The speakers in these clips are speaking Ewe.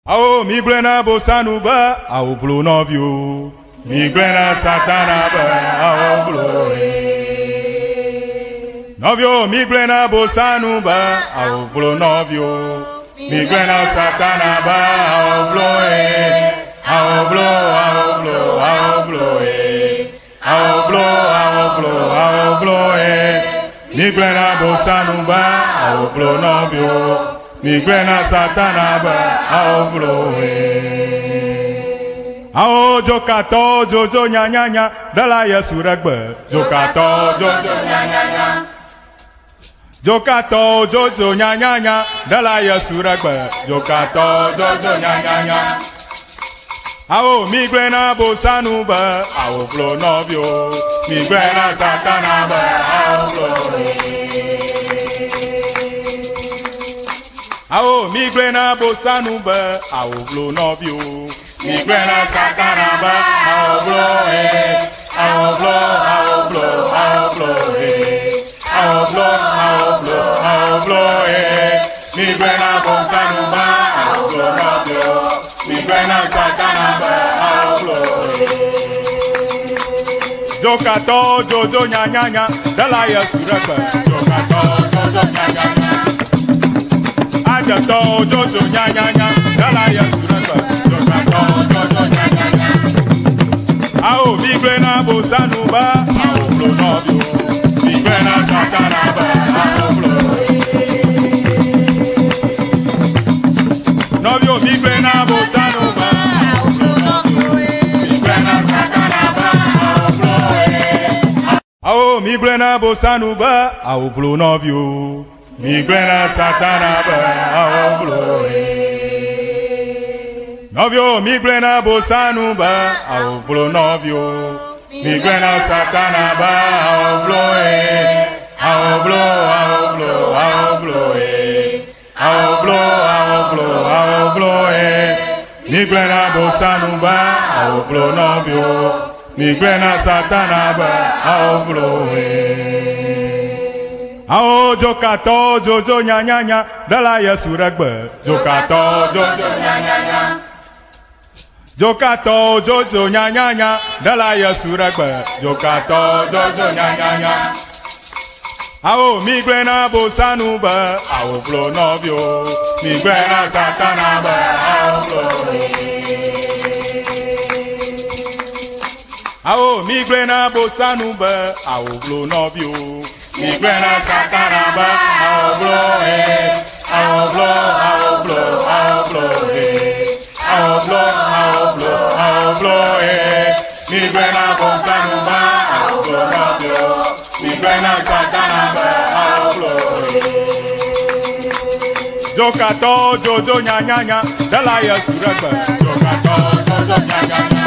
Awo migblɔe na Bosanu be awo vlo nɔviwo. Migblɔe na Satana be awo vlo nɔviwo. Migblɔe na Bosanu be awo vlo nɔviwo. Migblɔe na Satana be awo vlo awo vlo awo vlo awo vlo awo vlo awo vlo awo vlo. Migblɔe na Bosanu be awo vlo nɔviwo. Migblɔe na Satana be awo vlo. Awo dzokatɔwo dzodzo nyanyanya ɖela Yesu ɖe gbe. Dzokatɔwo dzodzo nyanyanya. Dzokatɔwo dzodzo nyanyanya ɖela Yesu ɖe gbe. Dzokatɔwo dzodzo nyanyanya. Awo migblɔe na Bosanu be awo vlo nɔviwo. Migblɔe na Satana be awo vlo. Awo migblɔe na Bosanu be awo vlo nɔviwo. Migblɔe na Satana be awo vlo awo vlo awo vlo awo vlo awo vlo awo vlo awo vlo. Migblɔe na Bosanu be awo vlo nɔviwo. Migblɔe na Satana be awo vlo. Dzokatɔwo dzodzo nyanyanya ɖela Yesu ɖe gbe. Dzokatɔwo dzodzo nyanyanya. Adzetɔwo dzodzo nyanyanya ɖela Yesu ɖe gbe. Dzokatɔwo dzodzo nyanyanya. Awo migblɔe na Bosanu be awo vlo nɔviwo. Migblɔe na Satana be awo vlo. Nɔviwo migblɔe na Bosanu be awo vlo nɔviwo. Migblɔe na Satana be awo vlo. Awo migblɔe na Bosanu be awo vlo nɔviwo. Migblɔe na Satana be awo vlo. Nɔviwo migblɔe na Bosanu be awo vlo nɔviwo. Migblɔe na Satana be awo vlo. Awo vlo awo vlo awo vlo. Awo vlo awo vlo awo vlo. Migblɔe na Bosanu be awo vlo nɔviwo. Migblɔe na Satana be awo vlo. Awo dzokatɔwo dzodzo nyanyanya ɖela Yesu ɖe gbe. Dzokatɔwo dzodzo nyanyanya. Dzokatɔwo dzodzo nyanyanya ɖela Yesu ɖe gbe. Dzokatɔwo dzodzo nyanyanya. Awo migblɔe na Bosanu be awo vlo nɔviwo. Migblɔe na Satana be awo vlo. Awo migblɔe na Bosanu be awo vlo nɔviwo. Migblɔe na Satana be awo vlo awo vlo awo vlo awo vlo awo vlo awo vlo awo vlo. Migblɔe na Bosanu be awo vlo nɔviwo. Migblɔe na Satana be awo vlo. Dzokatɔwo dzodzo nyanyanya ɖela Yesu ɖe gbe. Dzokatɔwo dzodzo nyanyanya.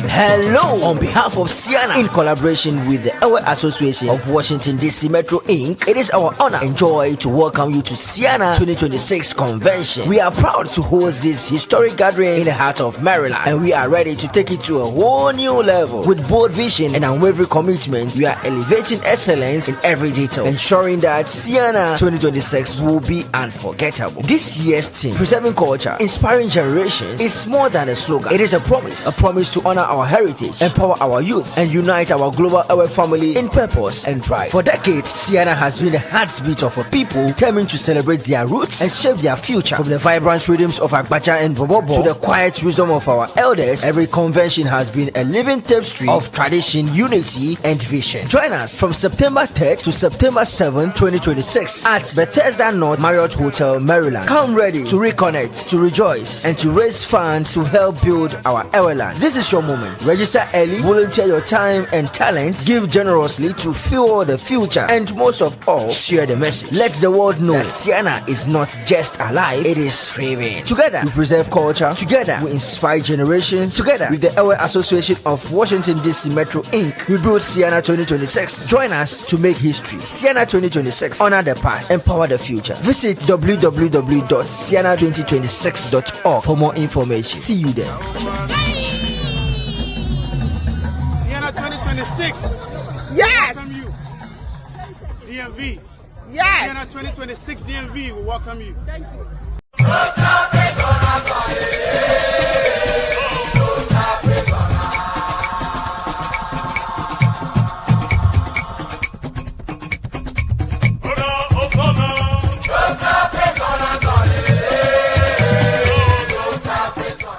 Hello, on behalf of Ceana, in collaboration with the Ewe Association of Washington DC Metro Inc., it is our honor and joy to welcome you to Ceana 2026 Convention. We are proud to host this historic gathering in the heart of Maryland, and we are ready to take it to a whole new level. With bold vision and unwavering commitment, we are elevating excellence in every detail, ensuring that Ceana 2026 will be unforgettable. This year's theme, Preserving Culture, Inspiring Generations, is more than a slogan. It is a promise to honor our heritage, empower our youth, and unite our global Ewe family in purpose and pride. For decades, Ceana has been the heartbeat of a people determined to celebrate their roots and shape their future. From the vibrant rhythms of Agbadza and Bobobo to the quiet wisdom of our elders, every convention has been a living tapestry of tradition, unity, and vision. Join us from September 3rd to September 7th, 2026 at Bethesda North Marriott Hotel, Maryland. Come ready to reconnect, to rejoice, and to raise funds to help build our Eweland. This is your moment. Register early, volunteer your time and talents, give generously to fuel the future, and most of all, share the message. Let the world know that Ceana is not just alive, it is thriving. Together, we preserve culture. Together, we inspire generations. Together, with the Ewe Association of Washington DC Metro Inc., we build Ceana 2026. Join us to make history. Ceana 2026. Honor the past, empower the future. Visit www.ceana2026.org for more information. See you there. DMV. Yes. Siena 2026 DMV will welcome you. Thank you.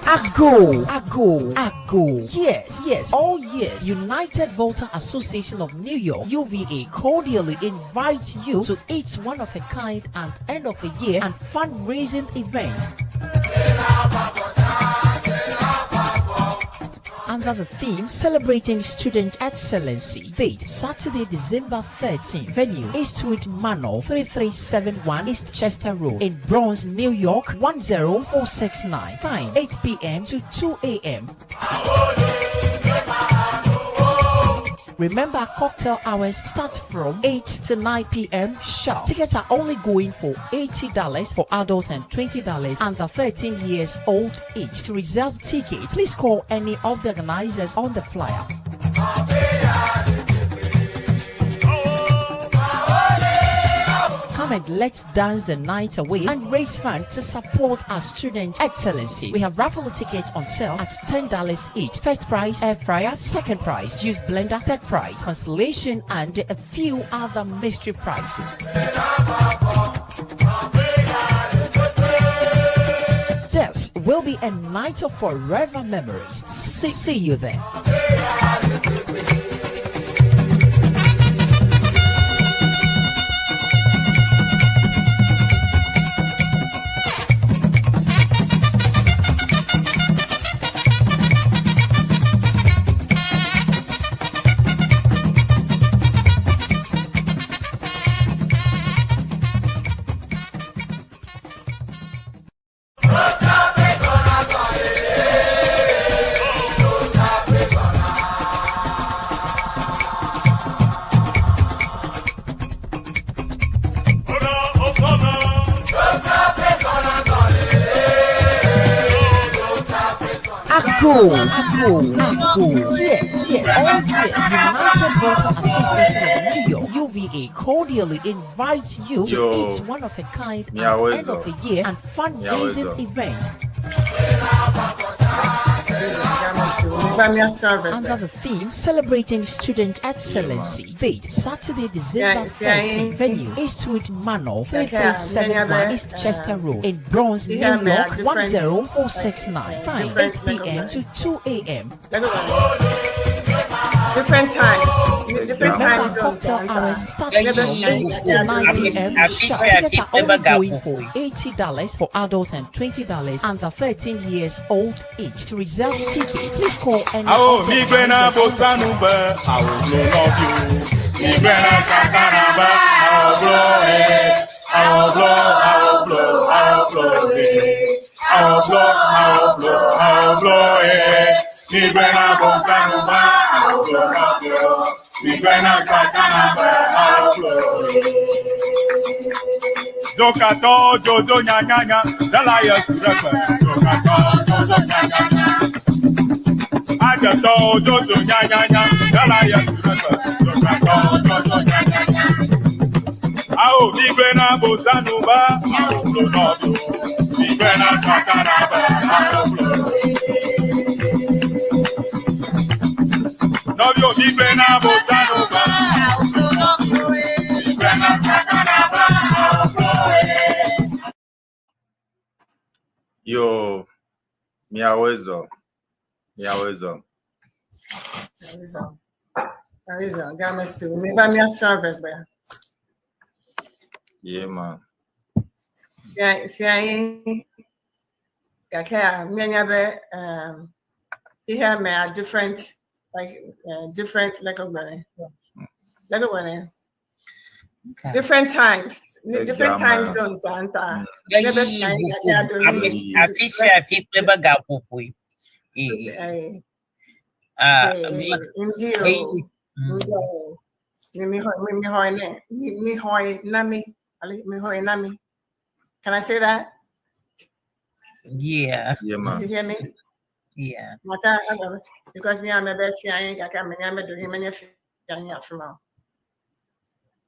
Ago, Ago, Ago. Yes, yes, all years. United Voter Association of New York, UVA, cordially invites you to its one of a kind and end of a year and fundraising event. Under the theme Celebrating Student Excellency. Date Saturday, December 13. Venue Eastwood Manor, 3371 East Chester Road in Bronx, New York 10469. Time 8 p.m. to 2 a.m. Remember, cocktail hours start from 8 to 9 p.m. sharp. Tickets are only going for $80 for adults and $20 under 13 years old each. To reserve ticket, please call any of the organizers on the flyer. Come and let's dance the night away and raise funds to support our student excellency. We have raffle tickets on sale at $10 each. First prize, air fryer. Second prize, juice blender. Third prize, consolation, and a few other mystery prizes. This will be a night of forever memories. See you there. Ago, Ago, Ago. Yes, yes, all years. United Voter Association of New York, UVA, cordially invites you to Yo. its one of a kind and Miawezo. end of a year and fundraising Miawezo. event under the theme Celebrating Student Excellency. Date Saturday, December 13. Venue Eastwood Manor, 3371 East Chester Road in Bronx, New Yeah, man, York different- 10469. Time different 8 p.m. to 2 a.m. Different times, different time Remember, zones. cocktail hours starting Yeah, from 8 to 9 p.m. sharp. Tickets are only going for $80 for adults and $20 under 13 years old each. To reserve ticket, please call any Awo of the mi gbẹ na organizers bo on the sanu flyer. bẹ, awo blo nọbi o. Mi gbẹ na satana bẹ, awo blo e. Awo blo, awo blo, awo blo e. Awo blo, awo blo, awo blo e. Mi gbẹ na bo sanu bẹ, awo blo nọbi o. Mi gbẹ na satana bẹ, awo blo e. Jokatɔ jojo nyanyanya, dala yẹ su rẹ fẹ. Jokatɔ jojo nyanyanya. Ajẹtọ ojojo nyanyanya, dala yẹ su rẹ fẹ. Jokatɔ jojo nyanyanya. Awo gbígbé náà bò sánú bá, àwọn òbúrò náà bò. Gbígbé náà sàkàrà bá, àwọn òbúrò. Nọ́bí ò gbígbé náà bò sánú bá, gbígbé náà sàkàrà bá, àwọn òbúrò. Yo, Miawezo. Miawezo. Yeah, man. Different, like different, like like different times, different time zones. Anta. Afi ƒe be gaƒoƒoe. Ee. Ah, Ndio. Can I say that? Yeah. Yeah, Did man. you hear me? Yeah. Mata, because me, I'm a best friend. I can't remember doing many things.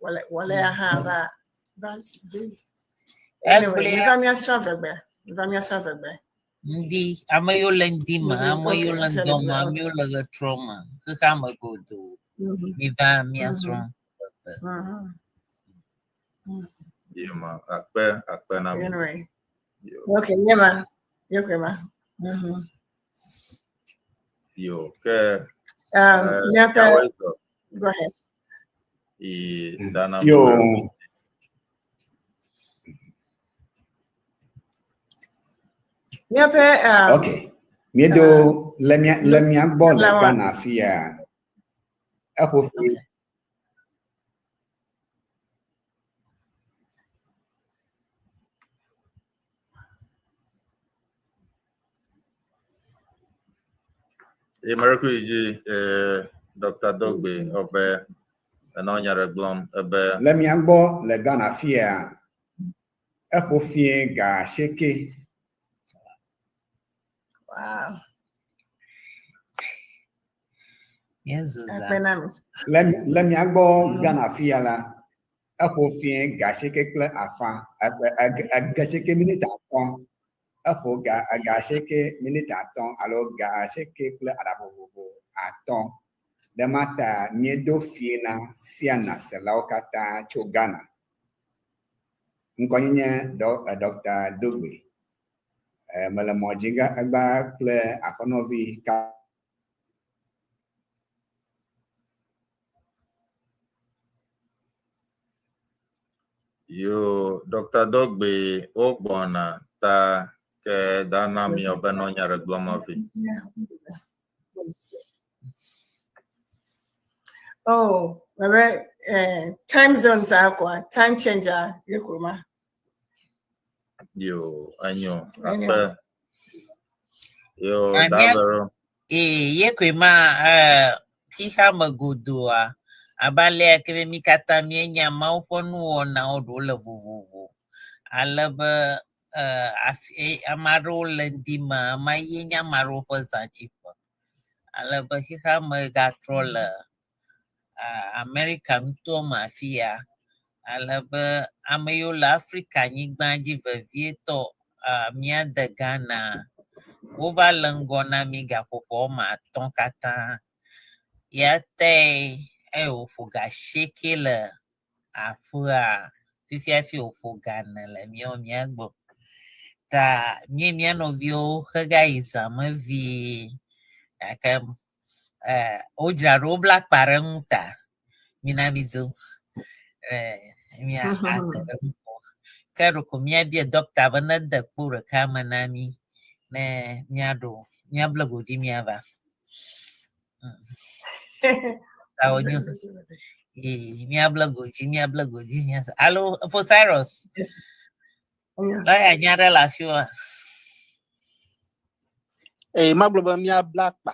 Wole wole hã va va do. Anyway, Egblẽ mi va míasrɔ̃ avegbe. Mi va míasrɔ̃ avegbe. Ŋdi, ame yiwo le ŋdi me, ame yiwo le ŋdɔ me, ame yiwo le ɣetrɔ me, xexea me godoo. Miva míasrɔ̃ gbegbe. Ye ma akpe akpe na mi. Anyway. Yo. Okay, ye ma. Ye ma. Yo ke Míaƒe miawoe zɔ. Go ahead. I dana mi. Yo. Míaƒe Ok. Míedo le mía le mía gbɔ le Lawa. Ghana fia. Eƒo fi Ye mereku yi dzi Dr. Dogbe ɔbe enɔ nya ɖe gblɔm ebe Le mía gbɔ le Ghana fia. Eƒo fie ga asieke. Wow. Míezu zã. Akpe na mi. Le le mía gbɔ Ghana fia la, eƒo fie ga asieke kple afã, ga asieke miniti atɔ̃. Eƒo ga ga asieke miniti atɔ̃ alo ga asieke kple aɖaʋoʋoʋo atɔ̃. Ɖe ma ta míedo fie na Siana selawo katã tso Ghana. Ŋkɔnye nye Dr. Dogbe. Mele mɔ dzi egba kple aƒenɔvi ka. Yo, Dr. Dogbe, wogbɔna ta ke dana mi ɔbe nɔ nya ɖe gblɔm hafi. Oh, maybe time zones are kwa time changer yekuma. Yo, enyo, Enyo. akpe. Yo, Ah, mía- davero. Ee, ye koe ma xexea me godooa, abe alea ke be mí katã míenya Mawu ƒe nuwɔnawo ɖewo le vovovo. Ale be afi ame aɖewo le ŋdi me, ame ye nye ame aɖewo ƒe zãtsiƒe. Ale be xexea me gatrɔ le Amerika nutoa me afi ya. Ale be ame yiwo le Afrika nyigba dzi vevietɔ mía de Ghana, wova le ŋgɔ na mí gaƒoƒo woame atɔ̃ katã. Ya tae eye wòƒo ga asieke le aƒea fifia hafi wòƒo ga ene le míawo mía gbɔ. Ta mí mía nɔviwo hegayi zã me vie gake wodzra ɖo wobla akpa ɖe ŋu ta mina midzo mía ate ɖe ŋu. Ke ɖeko míabia dɔkta be nede kpo ɖeka me na mí ne míaɖo míable godzi míava. Ta wònyo. Ee, míable godzi míable godzi míava. Alo Fosirus, lɔya nya ɖe le afi wa. Ee, magblɔ be míabla akpa.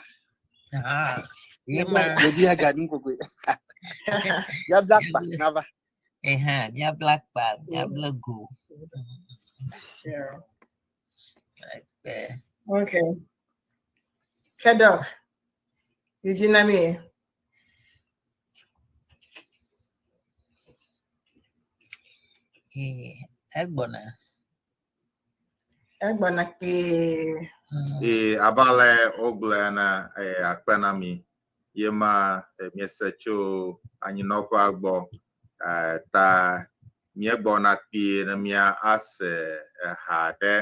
Ah, ye ma. Ɖevi agaɖu kokoe. Míabla akpa nava. Eha, míabla akpa, míable go. Yeah. Eh, Okay. Kedok. Eugene mi. Eh, egbɔna. Egbɔna kpee. Ee, abe ale wogblɔe ene, akpe na mi. Ye ma míese tso anyinɔƒea gbɔ. Ta míegbɔna kpuie ne mía ase eha ɖe.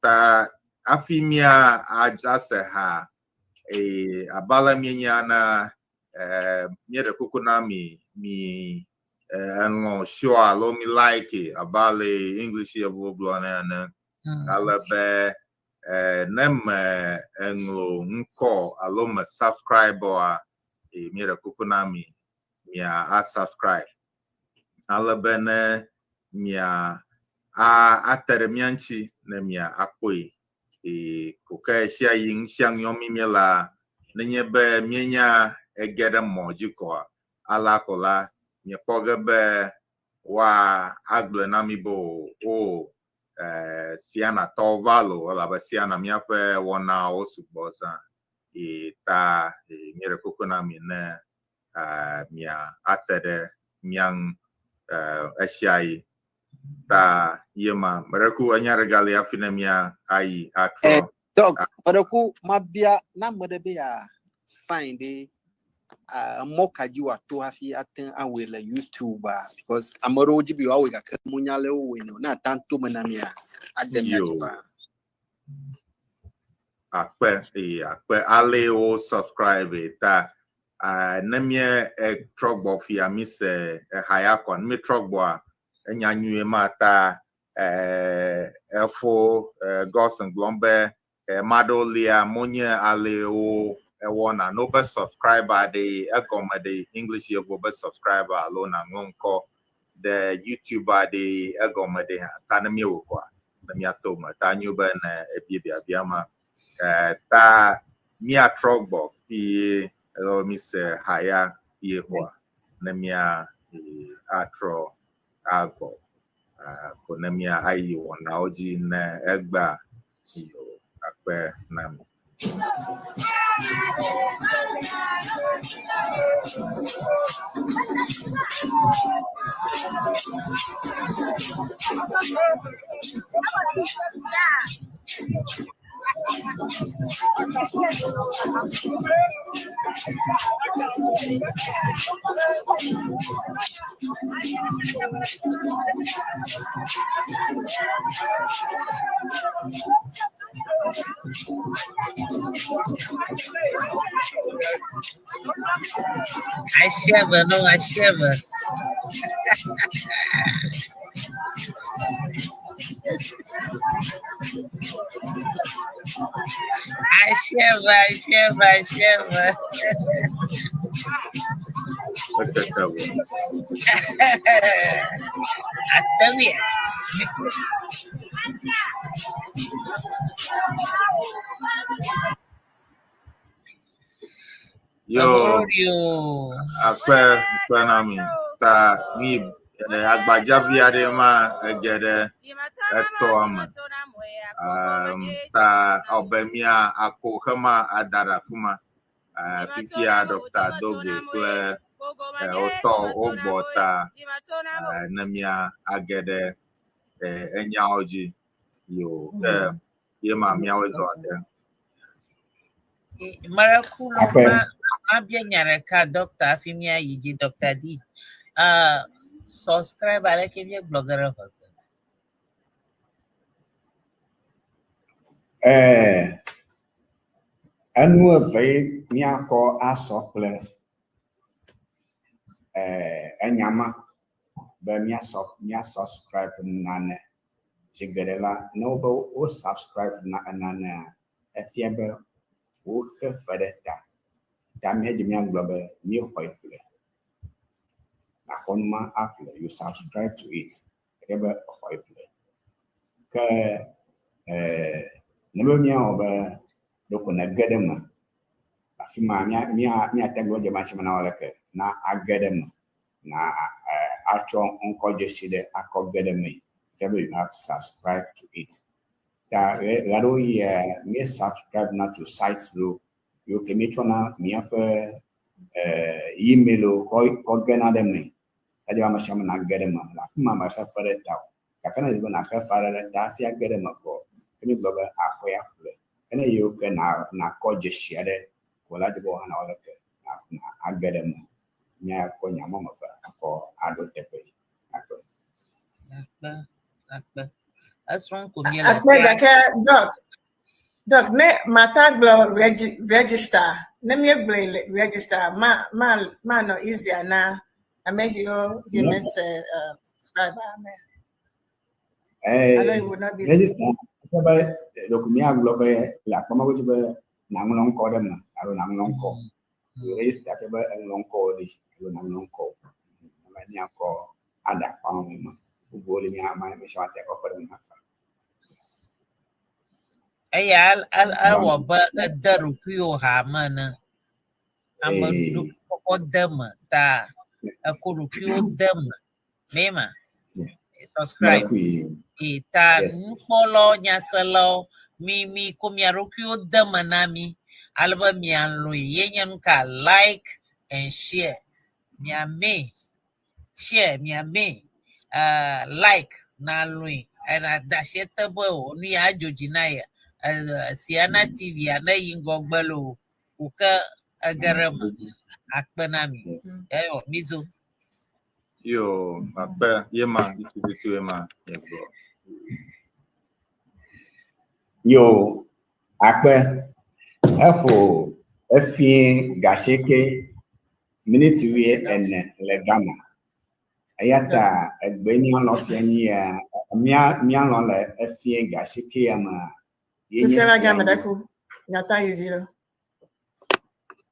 Ta hafi mía ase ha, abe ale míenya ene, míeɖe kuku na mi, mi elɔ̃ show alo mi like abe ale English yevuwo gblɔnɛ ene. Ale be ne me eŋlɔ ŋkɔ alo me subscribe oa, míeɖe kuku na mi mia a subscribe. Ale be ne mia a ate ɖe mía ŋuti ne mia akpɔe. Ko ke sia yi nu sia nu yɔm mi míelea, nenye be míenya ege ɖe mɔ dzi koa, alea ko la, miekpɔ ge be woa agblɔe na mi be o, Siana tɔwo va loo, elabe Siana míaƒe wɔnawo sugbɔ zã. Ta míeɖe kuku na mi ne mia ate ɖe mía ŋu esia yi. Ta ye ma meɖeku enya ɖe gali hafi ne mía ayi atrɔ. Doc, meɖeku mabia na ame ɖe be ya sign ɖe emɔ ka dzi wòato hafi ate ŋu awɔe le YouTube a because ame ɖewo dzi be yewoawɔe gake munya le wowɔe ne o. Ne ate ŋu to me na mia, ade mia dzi Yo. paa. Akpe eye akpe ale wo subscribe ta ne mie trɔ gbɔ fia mi se eha ya kɔ ne mi trɔ gbɔa enya nyuie ma ta efo Godson gblɔm be maɖewo lia monye ale wo ewɔna no be subscriber ɖe egɔme ɖe English yevo be subscriber alo naŋlɔ ŋkɔ ɖe YouTuber ɖe egɔme ɖe hã ta ne miewɔ kɔa ne miato me ta nyo be ne ebie biabia ma ta miatrɔ gbɔ kpuie elo mi se ha ya kpuie kɔa ne mia atrɔ agbɔ ko ne mia ayi wɔnawo dzi ne egbea yo akpe na mi. Asheva, no, Asheva. Asheva, Asheva, Asheva. Ekeke vɔ. Atawia. Yo Orio. akpe akpe na mi ta mi agbadzavi aɖe ma ege ɖe etɔa me. Ta ɔbe mia ako xema ada ɖe afi ma. Fifia Dr. Dogo kple wotɔ wogbɔ ta ne mia age ɖe enyawo dzi. Yo ke ye ma miawoe zɔ ɖe. Marakulo Akpe. ma mabia nya ɖeka dɔkta hafi míayi dzi Dr. D. Subscribe aleke míegblɔ ge ɖe ʋegbe. Enu eve ye míakɔ asɔ kple enya ma be míasɔ mía subscribe nane. Zi geɖe la, ne wobe wo subscribe na nanea, efia be woxe fe ɖe ta. Ta míadzi míagblɔ be míexɔe ƒle. Naxɔ nu ma aƒle. You subscribe to it. Efia be exɔe ƒle. Ke ne be míawɔ be ɖeko nege ɖe eme, afi ma mía mía míate ŋu dze matsi me na wò leke na age ɖe eme na atsɔ ŋkɔ dzesi ɖe akɔ ge ɖe eme. Efia be you have subscribed to it. Ta ɣeaɖewoɣi mí subscribe na to sites ɖewo yiwo ke míetsɔna míaƒe email kɔ kɔ gena ɖe eme. Edze be ame sia ame nage ɖe eme. Le afi ma mexe fe ɖe ta o. Gake ne edze be nàxe fe aɖe ɖe ta hafi age ɖe eme kɔ, ke mígblɔ be axɔe aƒle. Ke ne yiwo ke na nakɔ dzesi aɖe ko la dze be wò hã nawɔ leke na na age ɖe eme. Míakɔ nya mɔ eve akɔ aɖo teƒe yi. Akpe. Akpe, akpe. Esrɔ̃ ko míele Akpe ta. gake doc, doc ne mata gblɔ register, ne míegblɔe le register, ma ma manɔ easier na ame yiwo yi mese subscribe ame. Alo it would not be Register efia be ɖeko míagblɔ be le akpa ma godzi be nàŋlɔ ŋkɔ ɖe eme alo nàŋlɔ ŋkɔ. Register fia be eŋlɔ ŋkɔwo ɖi alo nàŋlɔ ŋkɔwo. Ame míakɔ aɖe akpa ma me. Bubuwo li mía ame sia ame ate kɔ kpe ɖe ŋu hafi. Eya ewɔ be ede ɖokuiwò hame ene. Ame ɖokui kɔkɔ de eme ta eko ɖokuiwo de eme. Ne ma? Subscribe. Mɛɖekui. E ta Yes. nukpɔlawo, nyaselawo, mi mi ko mia ɖokuiwo de eme na mi ale be mialɔ̃e. Ye nye nu ka like and share. Miamee. share miame like na lɔe ena da asi ete be o nu ya adzo dzi na ye Siana TV a ne yi ŋgɔgbe loo ko ke ege ɖe eme akpe na mi. Eyo mizo. Yo, akpe yema tututu yema miegblɔ. Yo, akpe eƒo efie gasieke miniti wuie ene le Ghana. Eya ta egbe míalɔ fia nyi ya mía míalɔ le efie gasieke ya mea ye nye Fifia la game fianyi. ɖe ku. Nyata yi dzi ɖo.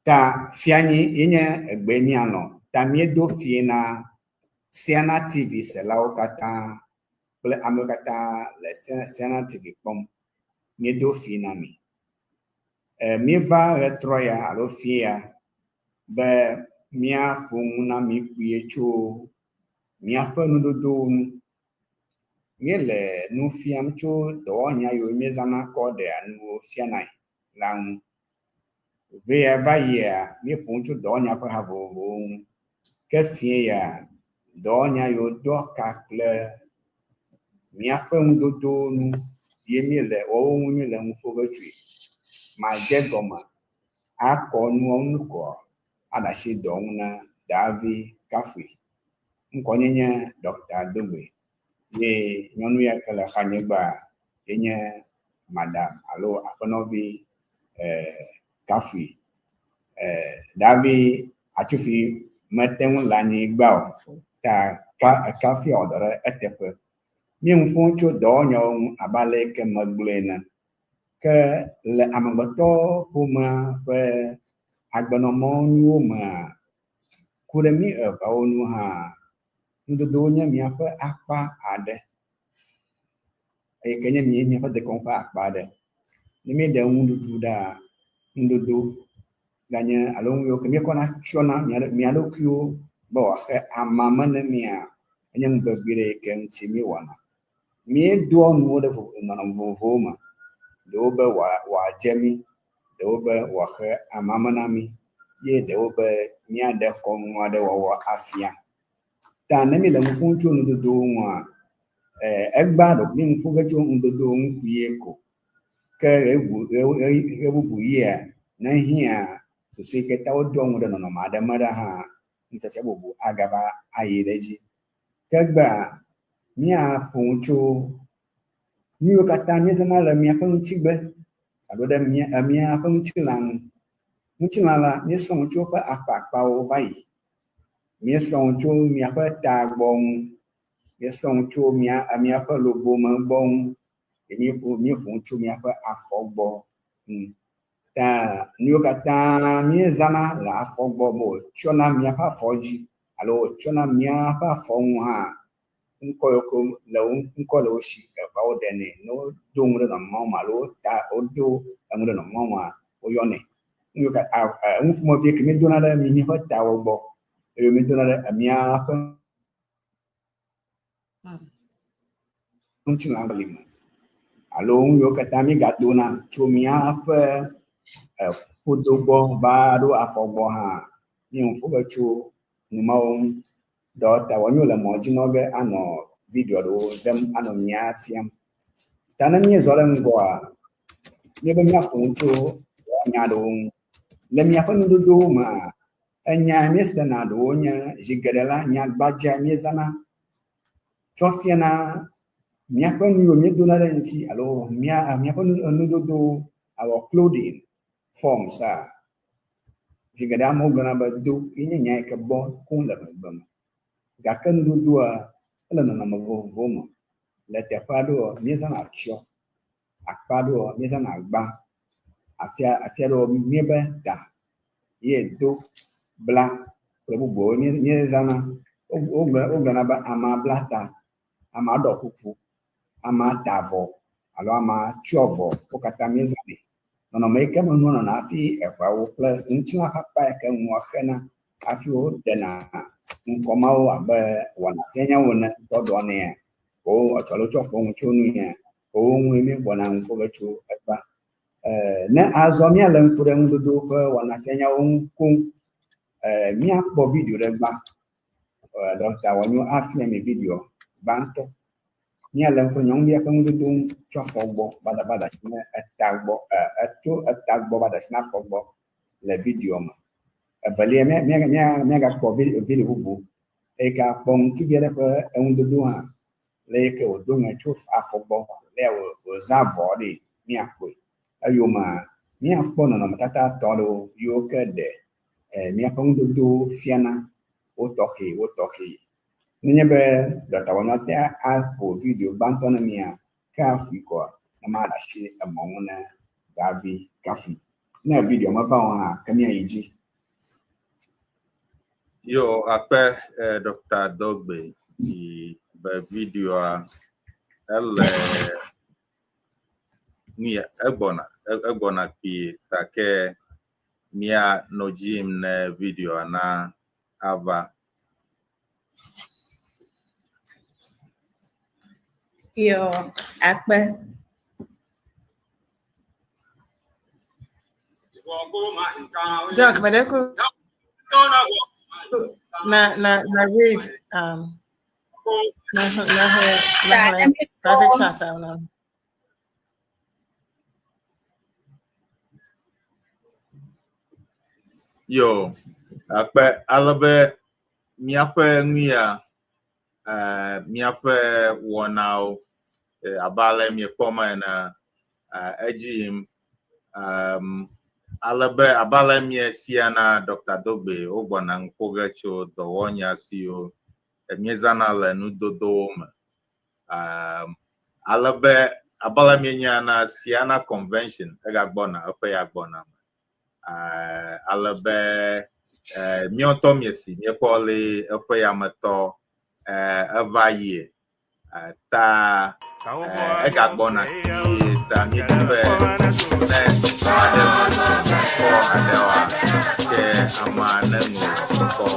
Ta fianyi ye nye egbe míalɔ. Ta míedo fie na Siana TV selawo katã kple amewo katã le Siana TV kpɔm. Míedo fie na mi. E, míeva ɣetrɔ ya alo fie ya be míaƒo nu na mi kpuie tso míaƒe nudodowo ŋu. Míele nu fiam tso dɔwɔnya yiwo míezãna kɔ ɖea nuwo fianae la ŋu. Ʋe ya va yia, míeƒo nu tso dɔwɔnya ƒe ha vovovowo ŋu. Ke fie ya, dɔwɔnya yiwo doa ka kple míaƒe nudodowo nu ye míele woawo ŋu míele nu ƒo ge tsoe. Madze gɔme akɔ nuawo ŋu kɔa, aɖe asi dɔ ŋu na Daavi Kafui. Ŋkɔnye nye Dr. Dogbe ye nyɔnu ya ke le xanye gbea ye nye Madam alo aƒenɔvi eh, Kafui. Eh, Daavi Atsufi mete ŋu le anyigba o ta ka Kafui wɔ dɔ ɖe eteƒe. Míe nu ƒom tso dɔwɔnyawo ŋu abe ale yi ke megblɔe ene. Ke le amegbetɔ ƒomea ƒe agbenɔmɔnuwo mea, ku ɖe mí eveawo nu hã, nudodowo nye míaƒe akpa aɖe eyi ke nye míaƒe dekɔnu ƒe akpa aɖe. Ne míeɖe nuɖuɖu ɖa, nudodo ganye alo nu yiwo ke míekɔna tsyɔna mía ɖokuiwo be wòaxe amame ne mía, enye nu vevi ɖe yi ke ŋuti míewɔna. Míedoa nuwo ɖe nɔnɔme vovovowo me. Ɖewo be wòadze mí, ɖewo be wòaxe amame na mí ye ɖewo be míaɖe kɔnu aɖe wɔwɔ afia. Ta ne míele nu ƒom tso nudodowo ŋua, egbea ɖeko míenu ƒo ge tso nudodowo ŋu kpuie ko. Ke ɣebubu yia, ne ehiã susu yi ke ta wodoa nu ɖe nɔnɔme aɖe me ɖa hã, nufiafia bubu agava ayi ɖe edzi. Ke egbea, míaƒo nu tso nu yiwo katã míezãna le míaƒe ŋutigbe alo ɖe míaƒe ŋutilã ŋu. Ŋutilã la, míesrɔ̃ nu tso eƒe akpaakpawo va yi. Míesrɔ̃ nu tso míaƒe tagbɔ ŋu, míesrɔ̃ nu tso míaƒe lobome gbɔ ŋu, eye míeƒo nu tso míaƒe afɔ gbɔ ŋu. Ta nu yiwo katã míezãna le afɔ gbɔ be wòtsyɔna míaƒe afɔ dzi alo wòtsyɔna míaƒe afɔ ŋu hã, ŋkɔ yiwo ke le wo ŋkɔ le wo si eʋa woɖenɛ. Ne wodo nu ɖe nɔnɔme me alo wota wodo enu ɖe nɔnɔme mea, woyɔnɛ. Nu yiwo katã enu ƒomevi ke míedona ɖe míaƒe tawo gbɔ eye míedona ɖe míaƒe ŋutilã li me alo nu yiwo katã míegadona tso míaƒe ƒodo gbɔ va ɖo afɔ gbɔ hã, míenu ƒo ge tso nu mawo ŋu. Dɔ ta wòanyo le mɔ dzi nɔ ge anɔ video aɖewo ɖem anɔ mía fiam. Ta ne míezɔ ɖe ŋgɔa, míebe míaƒo nu tso nya aɖewo ŋu. Le míaƒe nudodowo mea, enya míesena ɖewo nye zi geɖe la, nya gbadza míezãna tsɔ fiana míaƒe nu yiwo míedona ɖe ŋuti alo mía míaƒe nudodowo, our clothing forms a. Zi geɖe amewo gblɔna be do ye nye nya yi ke bɔ koŋ le ʋegbe me. Gake nudodoa, ele nɔnɔme vovovowo me. Le teƒe aɖewoa, míezãna atsyɔ, akpa aɖewoa, míezãna agba, afia afi aɖewo míebe da ye do, bla kple bubuawo míezãna. Wogblɔna be amea bla ta, amea ɖɔ kuku, amea ta avɔ alo amea tsyɔ avɔ. Wo katã míezãnɛ. Nɔnɔme yi ke me nua nɔna hafi eʋeawo kple ŋutilã ƒe akpa yi ke nua xena hafi woɖena ŋkɔ mawo abe wɔnafianyawo ene tsɔ ɖɔnɛa, wo etsɔ alo tsɔ ƒo nu tso nuya, wowo ŋue míegbɔna nu ƒo ge tso egbea. Ne azɔ míalé ŋku ɖe nudodo ƒe wɔnafianyawo ŋu koŋ, míakpɔ video ɖe gbã. Dɔkta Wɔnyo afia mi video gbãtɔ. Míalé ŋku ɖe nyɔnuvia ƒe nudodo ŋu tso afɔ gbɔ va da va da asi ne eta gbɔ etso eta gbɔ va da asi na afɔ gbɔ le videoa me. Evelia, mía mía mía míagakpɔ video bubu eyi ke akpɔ ŋutsuvi aɖe ƒe enudodo hã le yi ke wòdo ŋe tso afɔ gbɔ le ya wòzã avɔ ɖi míakpɔe. Eyomea, míakpɔ nɔnɔmetata etɔ̃ aɖewo yiwo ke ɖe míaƒe nudodowo fiana wo tɔxɛ wo tɔxɛ. Nenye be Dɔkta Wɔnyɔ ate aƒo video gbãtɔ na mía, ke aƒoe kɔa, ne maɖe asi emɔ ŋu ne Davi Kafui. Ne video meva o hã, ke míayi dzi. Yo, akpe Dr. Dogbe yi be videoa ele nuya egbɔna egbɔna kpuie gake mía nɔ dzi yim ne videoa na ava. Yo, akpe. Doc, but na na na read na na na private chat na. Yo, akpe ale be míaƒe nu ya míaƒe wɔnawo abe ale miekpɔ me ene edzi yim ale be abe ale miesia na Dr. Dogbe wogbɔna nu ƒo ge tso dɔwɔnya siwo míezãna le nudodowo me. Ale be abe ale mienya na Siana Convention egagbɔna eƒe ya gbɔna me. Ale be míawo ŋutɔ miesi míekpɔ le eƒe yametɔ eva yie ta egagbɔna kpuie ta míedi be ne ame aɖe ŋkɔ aɖewoa ke amea neŋlɔ ŋkɔ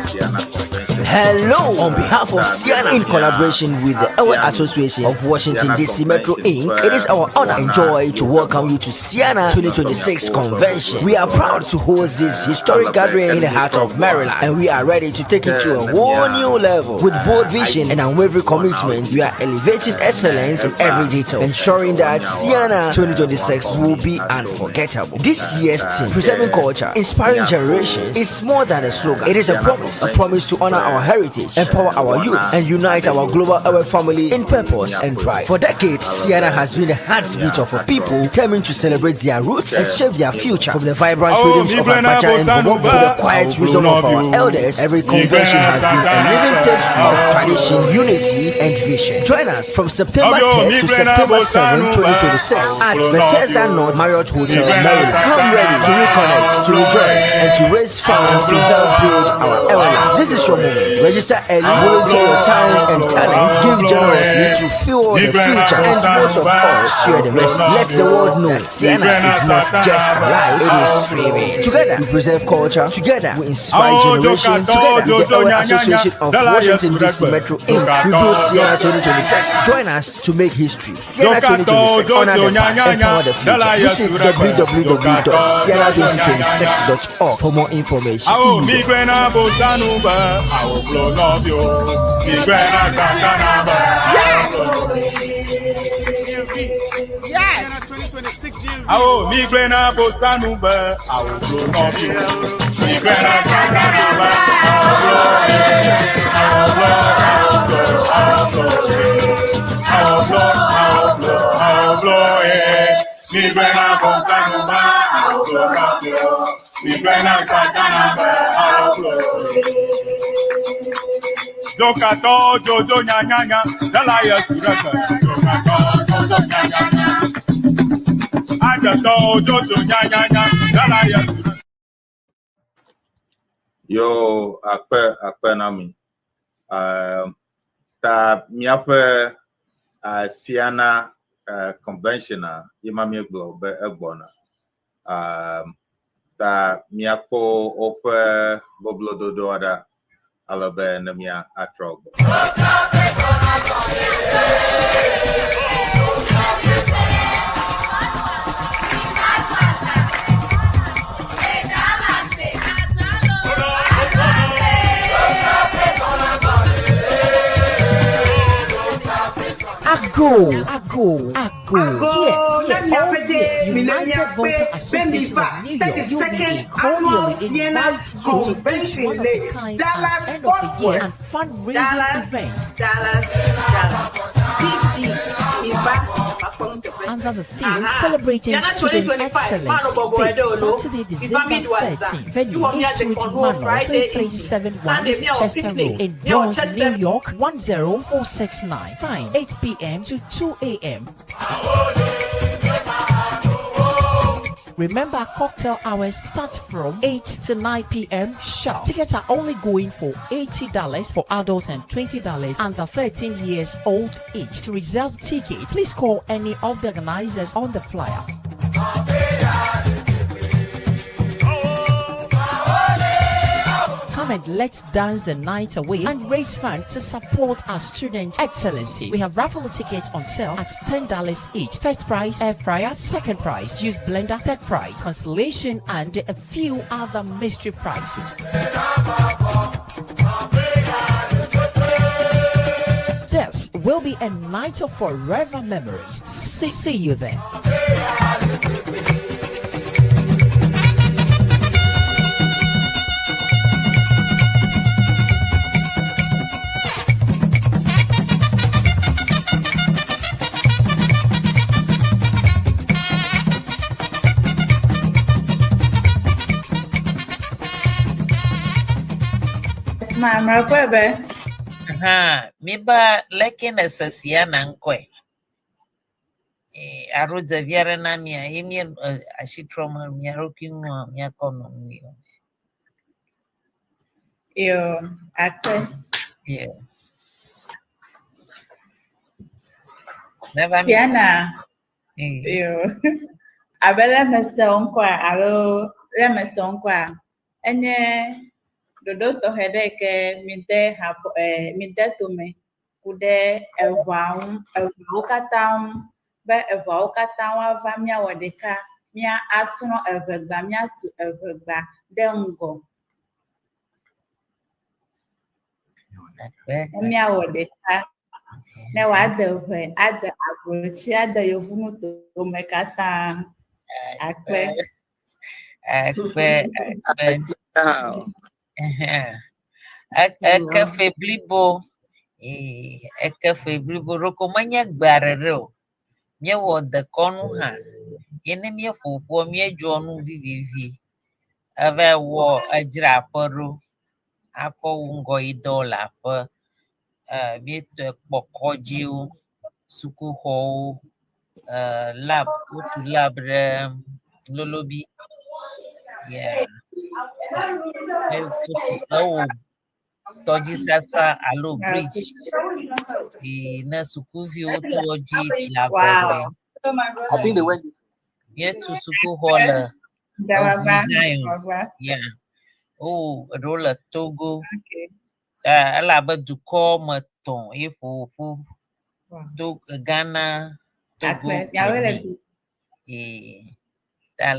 Siana Convention. Hello! On behalf of Siana, in collaboration with the Ewe Association of Washington DC Metro Inc., it is our honor and joy to welcome you to Siana 2026 Convention. We are proud to host this historic gathering in the heart of Maryland, and we are ready to take it to a whole new level. With bold vision and unwavering commitment, we are elevating excellence in every detail, ensuring that Siana 2026 will be unforgettable. This year's theme, Preserving Culture, Inspiring Generations, is more than a slogan. It is a promise to honor our heritage, empower our youth, and unite our global Ewe family in purpose and pride. For decades, Siana has been the heartbeat of a people determined to celebrate their roots and shape their future. From the vibrant rhythms of Agbadza and Bobo to the quiet wisdom of our elders, every convention has been a living tapestry of tradition, unity, and vision. Join us from September 3rd to September 7, 2026 at Bethesda North Marriott Hotel, Maryland. Come ready to reconnect, to rejoice, and to raise funds to help build our Eweland. This is your moment. Register early, volunteer your time and talent, give generously to fuel the future, and most of all, share the message. Let the world know that Siena is not just alive, it is thriving. Together, we preserve culture. Together, we inspire generations. Together, with the Ewe Association of Washington DC Metro Inc., we build Siena 2026. Join us to make history. Siena 2026. Honor the past, empower the future. Visit www.siena2026.org for more information. Awo See you mi there. gbe na bosanu be awo blo nɔvio. Mi gbe na satana be awo blo. Yes. Awo mi gbe na bosanu be awo blo nɔvio. Mi gbe na satana be awo blo ye. Awo blo awo blo awo blo ye. Awo blo awo blo awo blo ye. Mi gbe na bosanu be awo blo nɔvio. Mi gbe na satana be awo blo ye. Jokatɔ jojo nyanyanya, dala ye tu ɖe gbe. Jokatɔ jojo nyanyanya. Adzetɔ jojo nyanyanya, dala ye tu ɖe gbe. Yo, akpe akpe na mi. Ta míaƒe Siana convention a ye ma míegblɔ be egbɔna. Ta míakpɔ woƒe boblododoa ɖa ale be ne mía atrɔ gbɔ. Ago, Ago, Ago. Ago, Yes, yes, na all miaƒe years, de United millennial Volta pe Association Bemiva of New York, 32nd UVA, annual cordially Siena invites you to each Convention one of le a kind Dallas and end Fort of the year Worth. and fundraising Dallas, event Dallas, Dallas. PD, Miva, Makpɔnuteƒe. under the theme Aha. Celebrating Siena Student 2025, Excellence. Mano Bobo Date Edo lo. Saturday, Miva December Midwest. 13. Venue Miwɔ mia Eastwood dekɔnuwo Manor, Friday evening. 3371 Sunday East miawɔ Chester picnic. Road in Miawɔ Bronx, Chester New York, 10469. Time 8 p.m. to 2 a.m. Remember, cocktail hours start from 8 to 9 p.m. sharp. Tickets are only going for $80 for adults and $20 under 13 years old each. To reserve ticket, please call any of the organizers on the flyer. Come and let's dance the night away and raise funds to support our student excellency. We have raffle tickets on sale at $10 each. First prize, air fryer. Second prize, juice blender. Third prize, consolation, and a few other mystery prizes. This will be a night of forever memories. See you there. Ma mrakpɔe be Aha, miba leke ne se Siena ŋkɔe. Eh, alo ɖevi aɖe na mia ye mie asi trɔm mia ɖokui ŋua miakɔ nɔ nu yɔ. yo akpe. Yeah. Neva mi. Siena Eh, yo abe le mese wo ŋkɔa alo le mese wo ŋkɔa enye ɖoɖo tɔxɛ ɖe yi ke mide habɔ mide tome ku ɖe eʋua ŋu eʋuawo katã ŋu be eʋuawo katã woava míawɔ ɖeka mía asrɔ̃ eʋegba míatu eʋegba ɖe ŋgɔ akpe. ne míawɔ ɖeka ne wòade ʋe ade agbotsi ade yevunutowo katã akpe. Akpe, akpe. Ah, Ɛhɛn. Eke fe blibo. Eh, eke fe blibo ɖeko menye gbe aɖe ɖe o. Míewɔ dekɔnu hã. Ye ne míeƒo ƒua, míedzɔ nu vivivi. Eva wɔ edzra aƒe ɖo. Akɔ wu ŋgɔyidɔ le aƒe. Míetɔ kpɔ kɔdziwo, sukuxɔwo, lab, wotu lab ɖe Lolobi. Yeah. Ewɔ tɔdzisasa alo bridge yi ne sukuviwo to edzi le agbɔgblɔe. Wow. I think they went this Míetu sukuxɔ le Dawagba, Zion. Dawagba. Yeah. Wowɔ eɖewo le Togo. Okay. Elabe dukɔ me tɔ̃ ye ƒo ƒu. Wow. To Ghana, Togo, Akpe. Miawoe le Benin. Ee, ta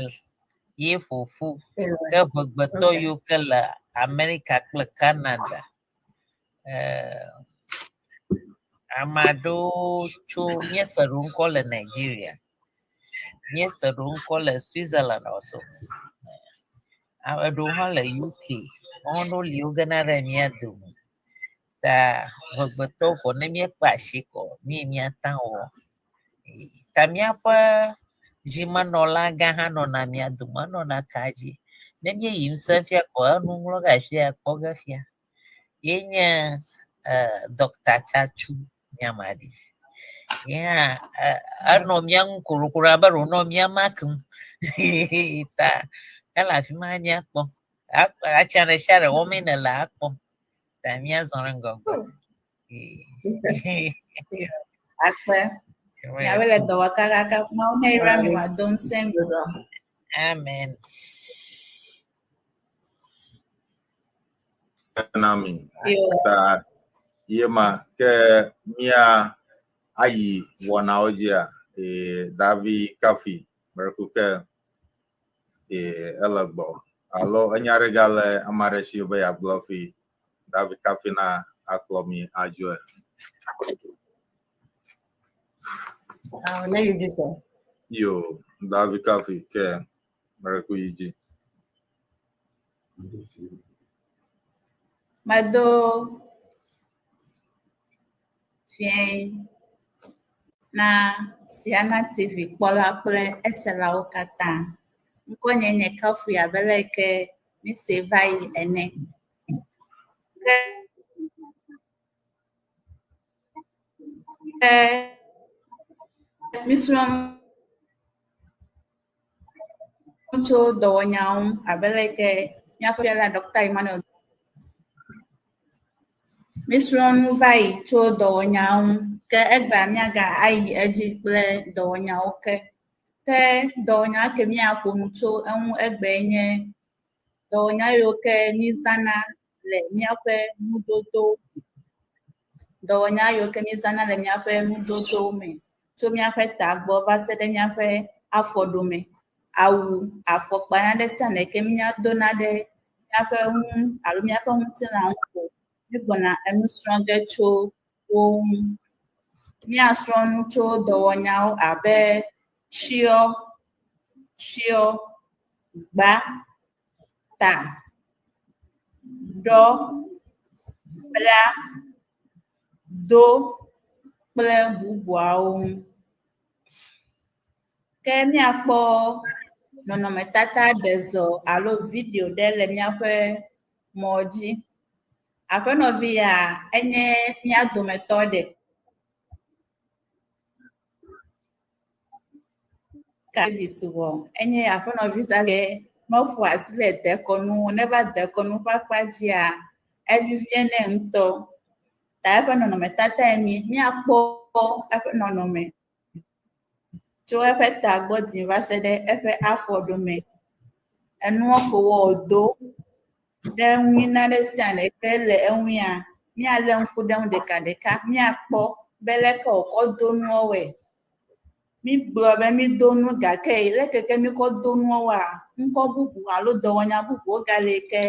ye ƒo ƒu. Ewe. Ke ʋegbetɔ Okay. yiwo ke le Amerika kple Canada. Ame aɖewo tso míese ɖewo ŋkɔ le Nigeria. Míese ɖewo ŋkɔ le Switzerland also. Eɖewo hã le UK. Woawo ɖewo li wogena ɖe mía dome. Ta ʋegbetɔwo ko ne míekpe asi kɔ mi míata wɔ. Ta míaƒe dzimenɔla gã hã nɔna mía dome, enɔna ka dzi. Ne míeyi ŋusẽ fia kɔ enu ŋlɔ ge afi kpɔ ge fia. Ye nye Dr. Tsatsu Nyamadi. Ye hã enɔ mía ŋu korokoro abe ɖe wònɔ mía makum. Ta ele afi ma míakpɔ. Atsa ɖe sia ɖe wɔmee nèle akpɔ. Ta míazɔ ɖe ŋgɔgbe. Akpe. Miawoe le dɔ wɔ kakaka. Mawu ne yra mi wòado ŋusẽ mi. Amen. Na mi. Yo. Ta ye ma ke mía ayi wɔnawo dzia Davi Kafi mereku ke ele gbɔ alo enya ɖe gale ame aɖe si be yeagblɔ fi Davi Kafi na akplɔ mi adzoe. Awo ne yi dzi sɔ. Yo, Davi Kafi ke mereku yi dzi. Medo fiẽ na Siana TV kpɔla kple eselawo katã. Ŋkɔnye nye Kafui abe le ke mise va yi ene. Ke mísrɔ̃ nu tso dɔwɔnyawo ŋu abe le ke míaƒe fiala Dr. Emmanuel. Mísrɔ̃ nu va yi tso dɔwɔnyawo ŋu ke egbea míaga ayi edzi kple dɔwɔnyawo ke. Ke dɔwɔnya ke míaƒo nu tso eŋu egbee nye dɔwɔnya yiwo ke mízãna le míaƒe nudodo dɔwɔnya yiwo ke mízãna le míaƒe nudodowo me tso míaƒe tagbɔ va se ɖe míaƒe afɔɖome. Awu, afɔkpa nane sia nane ke míadona ɖe míaƒe ŋu alo míaƒe ŋutilã ŋu ko míegbɔna enu srɔ̃ ge tso wo ŋu. Míasrɔ̃ nu tso dɔwɔnyawo abe tsyɔ, tsyɔ, gba, ta, ɖɔ, bla, do kple bubuawo ŋu. Ke míakpɔ nɔnɔmetata ɖe zɔ alo video ɖe le míaƒe mɔ dzi. Aƒenɔvi ya enye mía dometɔ ɖe. Davis wɔ enye aƒenɔvi zãgɛ meƒo asi le dekɔnu ŋu. Ne eva dekɔnu ƒe akpa dzia, evivie nɛ ŋutɔ. Ta eƒe nɔnɔmetatae mi. Míakpɔ eƒe nɔnɔme tso eƒe tagbɔ dzi va se ɖe eƒe afɔɖome. Enua ko wòdo ɖe ŋui nane sia nane ke le eŋuia, míalé ŋku ɖe eŋu ɖekaɖeka. Míakpɔ be leke wòkɔ do nuawoe. Mígblɔ be mído nu gake leke ke míkɔ do nuawoa, ŋkɔ bubu alo dɔwɔnya bubuwo gale yi ke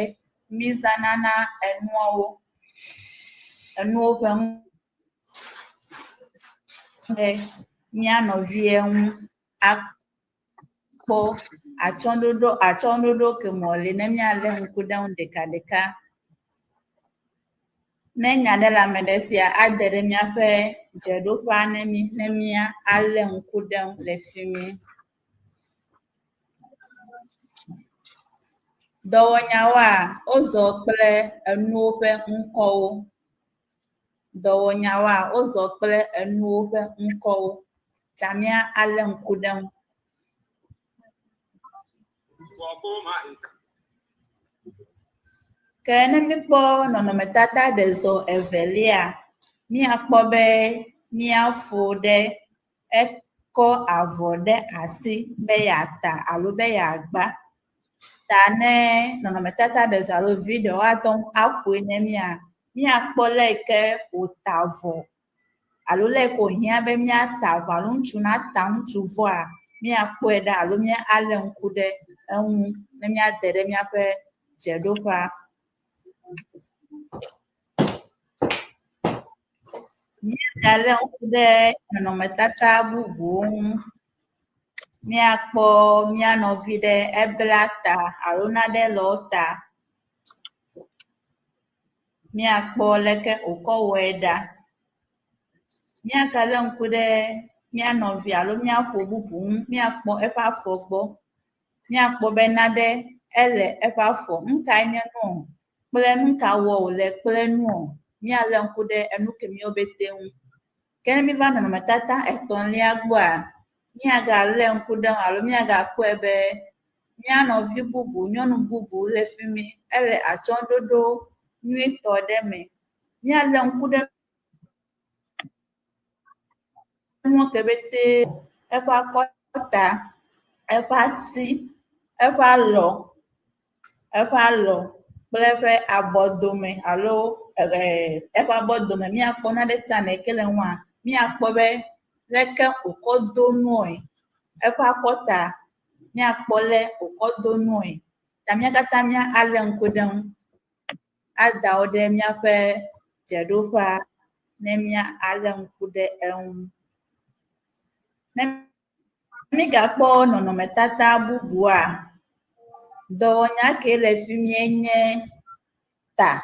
mízãna na enuawo. Enuwo ƒe ŋu ɖe mía nɔvia ŋu akpɔ atsyɔ̃ɖoɖo atsyɔ̃ɖoɖo ke me wòle ne míalé ŋku ɖe eŋu ɖekaɖeka. Ne nya ɖe le ame ɖe sia, ade ɖe míaƒe dzeɖoƒea ne mí ne míalé ŋku ɖe eŋu le fi mi. Dɔwɔnyawoa, wozɔ kple enuwo ƒe ŋkɔwo. Dɔwɔnyawoa, wozɔ kple enuwo ƒe ŋkɔwo. Ta míalé ŋku ɖe eŋu. Ke ne míkpɔ nɔnɔmetata ɖe zɔ evelia, míakpɔ be míafo ɖe ekɔ avɔ ɖe asi be yeata alo be yeagba. Ta ne nɔnɔmetata ɖe zɔ alo video woate ŋu aƒoe ne mía, míakpɔ le yi ke wòta avɔ alo le yi ke wòhiã be míata avɔ alo ŋutsu nata ŋutsu vɔa, míakpɔe ɖa alo míalé ŋku ɖe eŋu ne míade ɖe míaƒe dzeɖoƒea. Míagalé ŋku ɖe nɔnɔmetata bubuwo ŋu. Míakpɔ mía nɔvi ɖe ebla ta alo nane le wo ta. Míakpɔ leke wòkɔ wɔe ɖa. Míagalé ŋku ɖe mía nɔvi alo mía fo bubu ŋu. Míakpɔ eƒe afɔ gbɔ. Míakpɔ be nane ele eƒe afɔ. Nu kae nye nuɔ? Kple nu ka wɔ wòle kple nuɔ? Míalé ŋku ɖe enu kemiwo bete ŋu. Ke ne míva nɔnɔmetata etɔ̃lia gbɔa, míagalé ŋku ɖe eŋu alo míagakpɔe be mía nɔvi bubu, nyɔnu bubu le fi mi. Ele atsyɔ̃ɖoɖo nyuitɔ ɖe me. Míalé ŋku ɖe nua ke bete eƒe akɔta, eƒe asi, eƒe alɔ, eƒe alɔ kple eƒe abɔdome alo eƒe abɔdome. Míakpɔ nane sia nane ke le eŋua, míakpɔ be leke wòkɔ do nue. Eƒe akɔta, míakpɔ le wòkɔ do nue. Ta mía katã míalé ŋku ɖe eŋu ada wo ɖe míaƒe dzeɖoƒea ne míalé ŋku ɖe eŋu. Ne migakpɔ nɔnɔmetata bubua, dɔwɔnya ke le fi mie nye ta.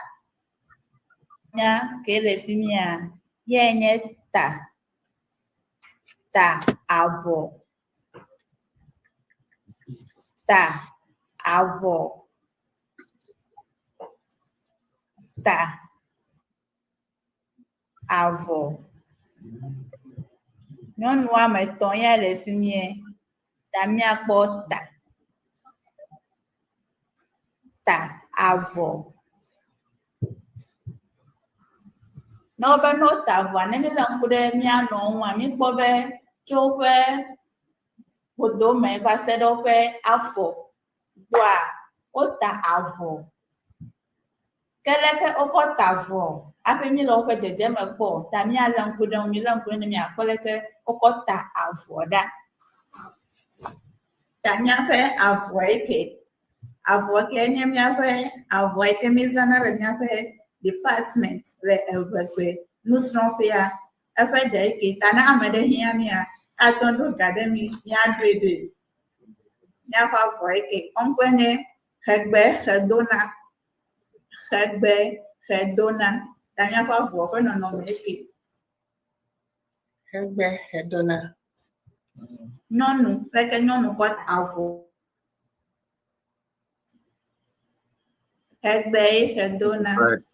Nya ke le fi mia ye nye ta. Ta avɔ. Ta avɔ. Ta avɔ. Nyɔnu woame etɔ̃ ya le fi mie ta míakpɔ ta. Ta avɔ. Ne wobe ne wota avɔa, ne míelé ŋku ɖe mía nɔwo ŋua, míkpɔ be tso woƒe ƒodome va se ɖe woƒe afɔ gbɔa, wota avɔ. Ke leke wokɔ ta avɔ hafi míele woƒe dzedzeme kpɔ o, ta míalé ŋku ɖe ŋu, milé ŋku ɖe ne miakpɔ leke wokɔ ta avɔ ɖa. Ta míaƒe avɔ ye ke. Avɔ ke nye míaƒe avɔ yi ke míezãna le míaƒe department le Eʋegbe nusrɔ̃ƒea. Eƒe ɖe ye ke. Ta ne ame ɖe hiã mía, ate ŋu ɖo ga ɖe mí míaɖoe ɖee. Míaƒe avɔ ye ke. Eŋkɔe nye Xegbe xedona. Xegbe xedona. Ta míaƒe avɔ ƒe nɔnɔme ye ke. Xegbe xedona. Nyɔnu, leke nyɔnu kɔ avɔ. Xegbe ye xedona. Bird.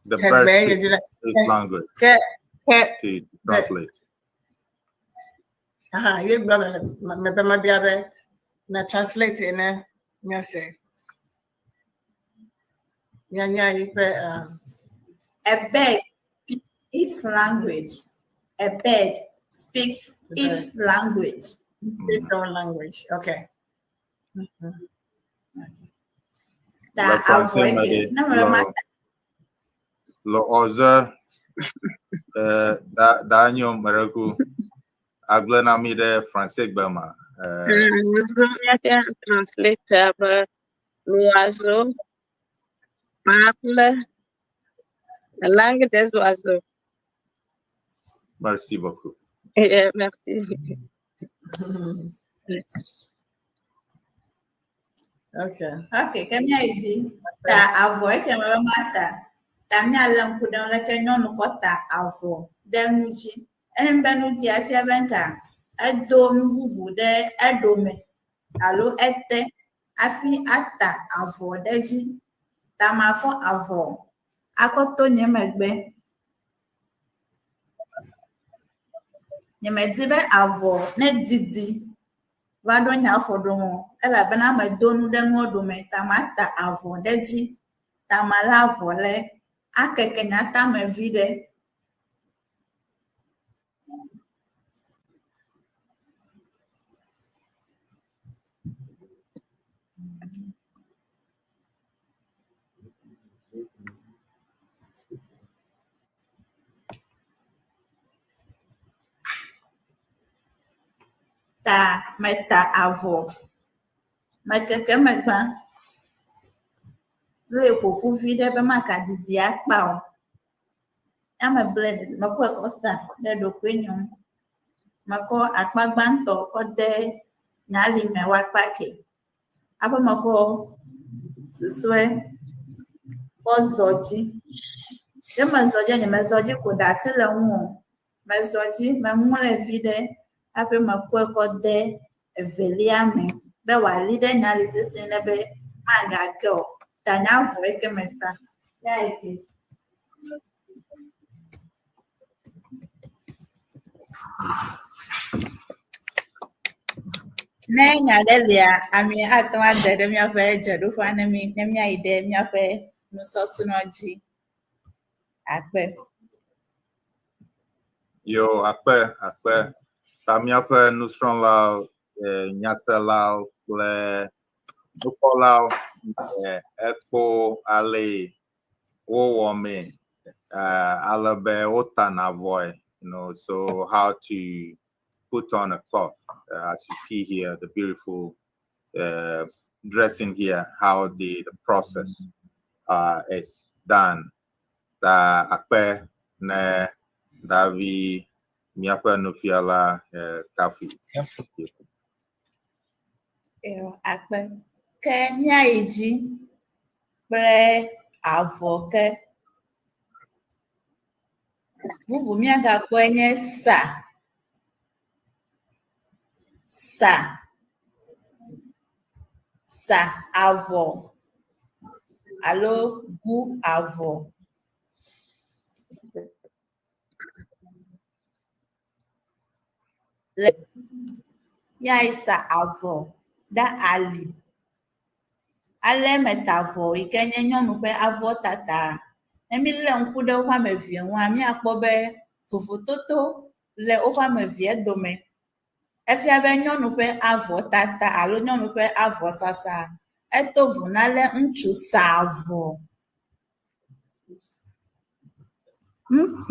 The Xegbe bird ye speaks xedona. its language Ke ke to translate. Aha, ye gblɔ me me be mabia be na translate ne míase. Míanya yiƒe A bird speaks its language. A bird speaks its language. Its own language. Okay. Ta Le avɔ français me eke. ɖe, Ne me ma le le ɔze da da nyo mereku agblẽ na mi ɖe français gbe ma. Nous avons translate abe l'oiseau parle la langue des oiseaux. Merci beaucoup. Eh, merci. Okay. Ok, ke míayi dzi. Ta avɔ eke me be mata. Ta míalé ŋku ɖe leke nyɔnu kɔ ta avɔ ɖe nu dzi. Ene be nu dzi efia be nka edo nu bubu ɖe eɖome alo ete hafi ata avɔ ɖe edzi. Ta makɔ avɔ akɔ to nye megbe. Nyemedi be avɔ ne didi va ɖo nye afɔ ɖome o elabena medo nu ɖe nua ɖome ta mata avɔ ɖe edzi. Ta malé avɔ le akeke nye atame vi ɖe. Ta meta avɔ. Mekeke megba. Lée ƒoƒu vi ɖe be makadidi akpa o. Ya meble mekɔe kɔ ta ɖe ɖokuinye ŋu. Mekɔ akpa gbãtɔ kɔ de nye alime woakpa ke. Hafi mekɔ susɔe kɔ zɔ dzi. Ye mezɔ dzi, nyemezɔ dzi ko ɖe asi le ŋu o. Mezɔ dzi, meŋlɔe vi ɖe hafi mekɔe kɔ de evelia me be wòali ɖe nye ali sesĩe ne be magage o. Ta nye avɔ yi ke meta. Ya yi ke. Ne nya ɖe lia, ami ate ŋu ade ɖe míaƒe dzeɖoƒea ne mí ne míayi ɖe míaƒe nusɔsrɔ̃ dzi. Akpe. Yo, akpe, akpe. Ta míaƒe nusrɔ̃lawo, nyaselawo kple nukpɔlawo ekpo ale wowɔ mee ale be wotana avɔe, so how to put on a cloth, as you see here, the beautiful dressing here, how the process is done. Ta akpe ne Davi míaƒe nufiala eh, Kafi. Eɔ, akpe. Ke míayi dzi kple avɔ ke. Bubu míagakpɔe nye sa. Sa. Sa avɔ alo gu avɔ. Le míayi sa avɔ ɖe ali. Ale meta avɔ yi ke nye nyɔnu ƒe avɔtata. Ne mílé ŋku ɖe woƒe ame evea ŋua, míakpɔ be vovototo le woƒe ame evea dome. Efia be nyɔnu ƒe avɔtata alo nyɔnu ƒe avɔsasa eto vo na ale ŋutsu sa avɔ.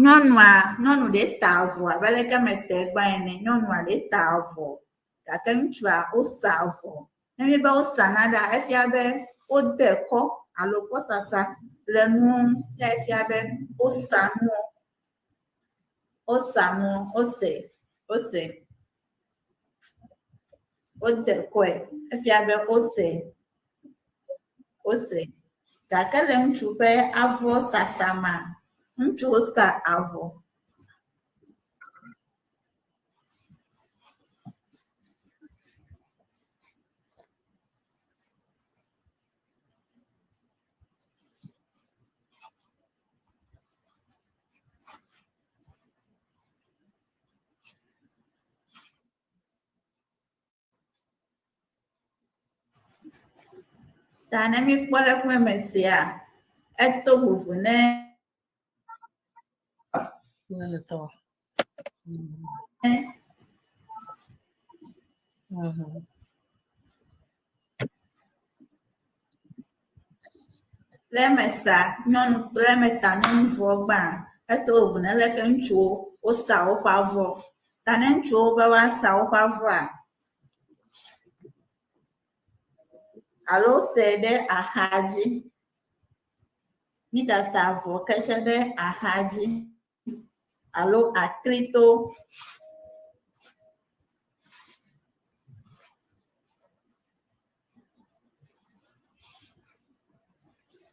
Nyɔnua, nyɔnu ɖe ta avɔ abe aleke mete gbã ene. Nyɔnua ɖe ta avɔ gake ŋutsua wosa avɔ. Ne míebe wosa naɖea, efia be wode kɔ alo kɔsasa le nuwo ŋu. Ya efia be wosa nuwo. Wosa nuwo, wose, wose. Wode kɔe. Efia be wose, wose. Gake le ŋutsu ƒe avɔsasa mea, ŋutsuwo sa avɔ. Ta ne míekpɔ le eƒe me sia, eto vovo ne Le eme sa nyɔnu le eme ta nyɔnuvɔ gbã eto vovo ne leke ŋutsuwo wosa woƒe avɔ. Ta ne ŋutsuwo be woasa woƒe avɔa alo wosɛ ɖe axa dzi. Mígasa avɔ ke tsɛ ɖe axa dzi alo aklito.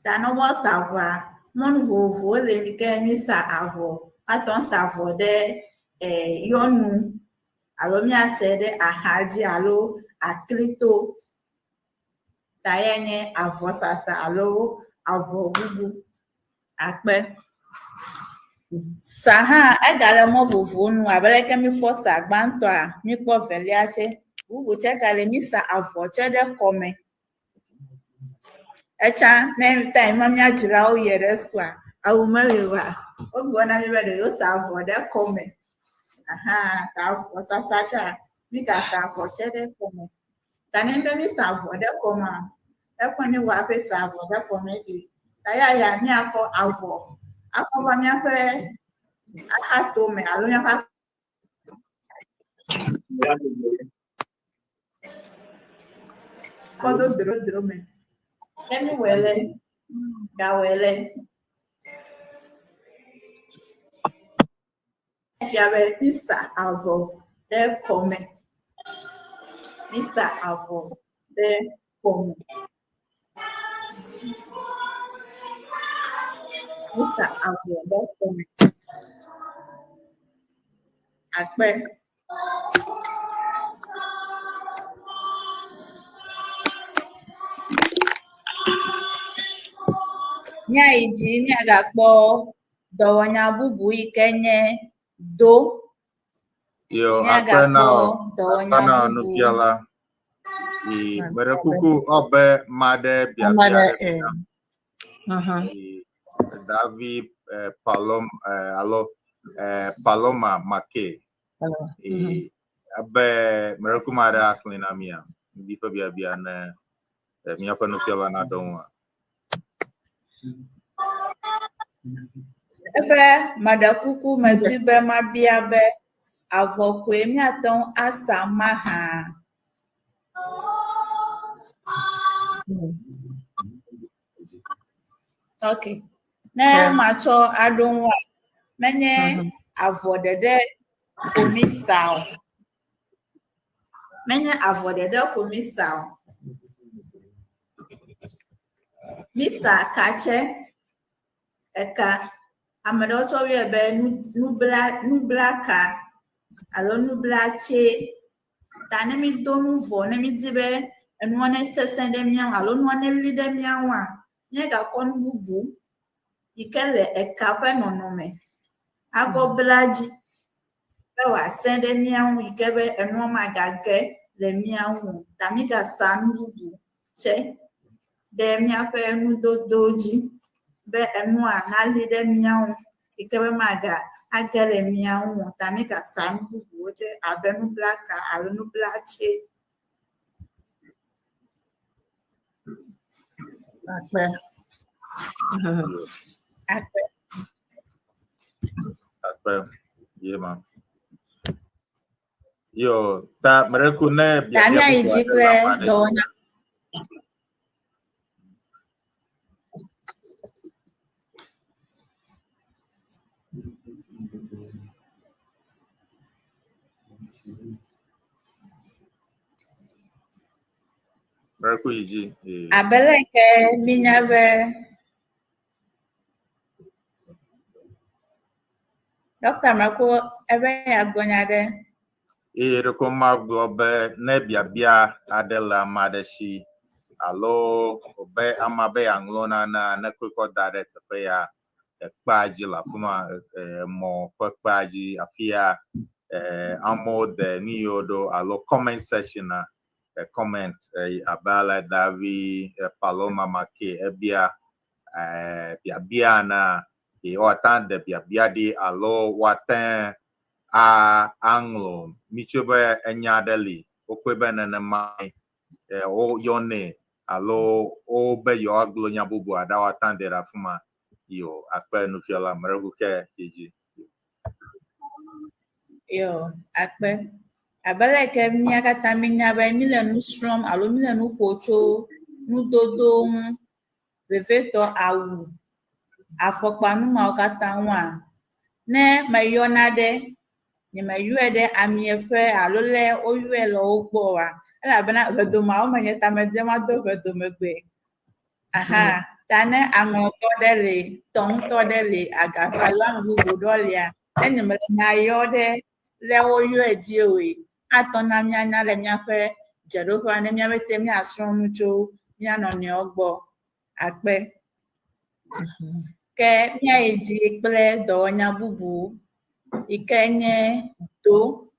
Ta ne wosa avɔa, mɔnu vovovowo le mi ke mísa avɔ. Woate ŋu asa avɔ ɖe yɔnu alo míasɛ ɖe axa dzi alo aklito. Ta yae nye avɔsasa alo avɔgugu akpe. Sa hã egale mɔ vovovowo nu abe leke míkpɔ sa gbãtɔa, míkpɔ velia tsɛ. Bubu tsɛ gale mísa avɔ tsɛ ɖe kɔme. Etsã ne time ma mía dzilawo yie ɖe sukua, awu meli oa, wogblɔ na mí be ɖe yewosa avɔ ɖe kɔme. Aha, ta avɔsasa tsɛa, mígasa avɔ tsɛ ɖe kɔme. Ta ne be mísa avɔ ɖe kɔmea, ekpɔ ne wɔ aƒe sa avɔ ɖe kɔme ɖi. Ta ya ya míakɔ avɔ akɔ va míaƒe axatome alo míaƒe akɔdo drodro me. Ne míwɔe le, gawɔe le. Efia be mísa avɔ ɖe kɔme. Mísa avɔ ɖe kɔme. Mísa avɔ ɖe kɔme. Akpe. Míayi dzi míagakpɔ dɔwɔnya bubu yi ke nye do. Yo, akpe na Míagakpɔ wò, dɔwɔnya akpe na wò bubu. nufiala. Yi meɖe kuku ɔbe maɖe biabia Amara, ɖe eh. Mhm. yi Davi eh, Palom eh, alo eh, Paloma Make. Hello. Yi Mhm. ebe meɖe kuku maɖe axlẽ na mia. Bi ƒe biabia ne eh, míaƒe nufiala naɖo ŋua. Eƒe meɖe kuku medi be mabia be avɔ koe míate ŋu asa mahã? Ok. Ne Yeah. matsɔ aɖo ŋua, menye Mhm. avɔ ɖeɖe ko mi sa o. Menye avɔ ɖeɖe ko mi sa o. Mi sa katsɛ, eka, ame ɖewo tsɔ yɔe be nubla nublaka alo nublatse. Ta ne mi do nu vɔ, ne mi di be enua ne sesẽ ɖe mía ŋu alo nua ne li ɖe mía ŋua, míegakɔ nu bubu yi ke le eka ƒe nɔnɔme akɔ bla dzi be wòasẽ ɖe mía ŋu yi ke be enua magage le mía ŋu o. Ta mígasa nu bubu tsɛ ɖe míaƒe nudodo dzi be enua nali ɖe mía ŋu yi ke be maga age le mía ŋu o. Ta mígasa nu bubuwo tsɛ abe nublaka alo nublatse. Akpe. Akpe. Akpe. Ye ma. Yo, ta mereku ne Ta biabia míayi bubu dzi aɖe kple le ame aɖe si. dɔwɔnya. Mereku yi dzi. Ee. Abe leke mínya be Ɖɔkta Mako ebe yeagblɔ nya ɖe. Eye ɖeko magblɔ be ne biabia aɖe le ame aɖe si alo wòbe amea be yeaŋlɔ nanea, ne kɔe kɔ da ɖe teƒe ya ekpea dzi le afi ma, emɔ ƒe kpea dzi afi ya amewo de nu yiwo ɖo alo comment section a comment abe ale Davi Paloma Make ebia biabia na ye woate ŋu ade biabia ɖi alo woate ŋu a aŋlɔ mitsɔe be enya aɖe li wokpɔe be nenemae woyɔnɛ alo wobe yewoagblɔ nya bubu aɖe woate ŋu ade ɖe afi ma. Yo akpe nufiala meɖeku ke yi dzi. Yo akpe. Abe leke mía katã mínya be míle nu srɔ̃m alo míle nu ƒo tso nudodo ŋu, vevietɔ awu, afɔkpa, nu mawo katã ŋua, ne meyɔna ɖe, nyemeyɔe ɖe amieƒe alo lé woyɔe le wo gbɔ oa, elabena ʋedomeawo me nye ta medze mado ʋedomegbe. Aha, ta ne aŋlɔtɔ ɖe li, tɔŋutɔ ɖe li, agaƒe alo ame bubu ɖɔ lia, ne nyemele nya yɔ ɖe lé woyɔe dzi oe, atɔ na míanya le míaƒe dzeɖoƒea ne míabe te míasrɔ̃ nu tso mía nɔnɔewo gbɔ. Akpe. Ke míayi dzi kple dɔwɔnya bubu yi ke nye do.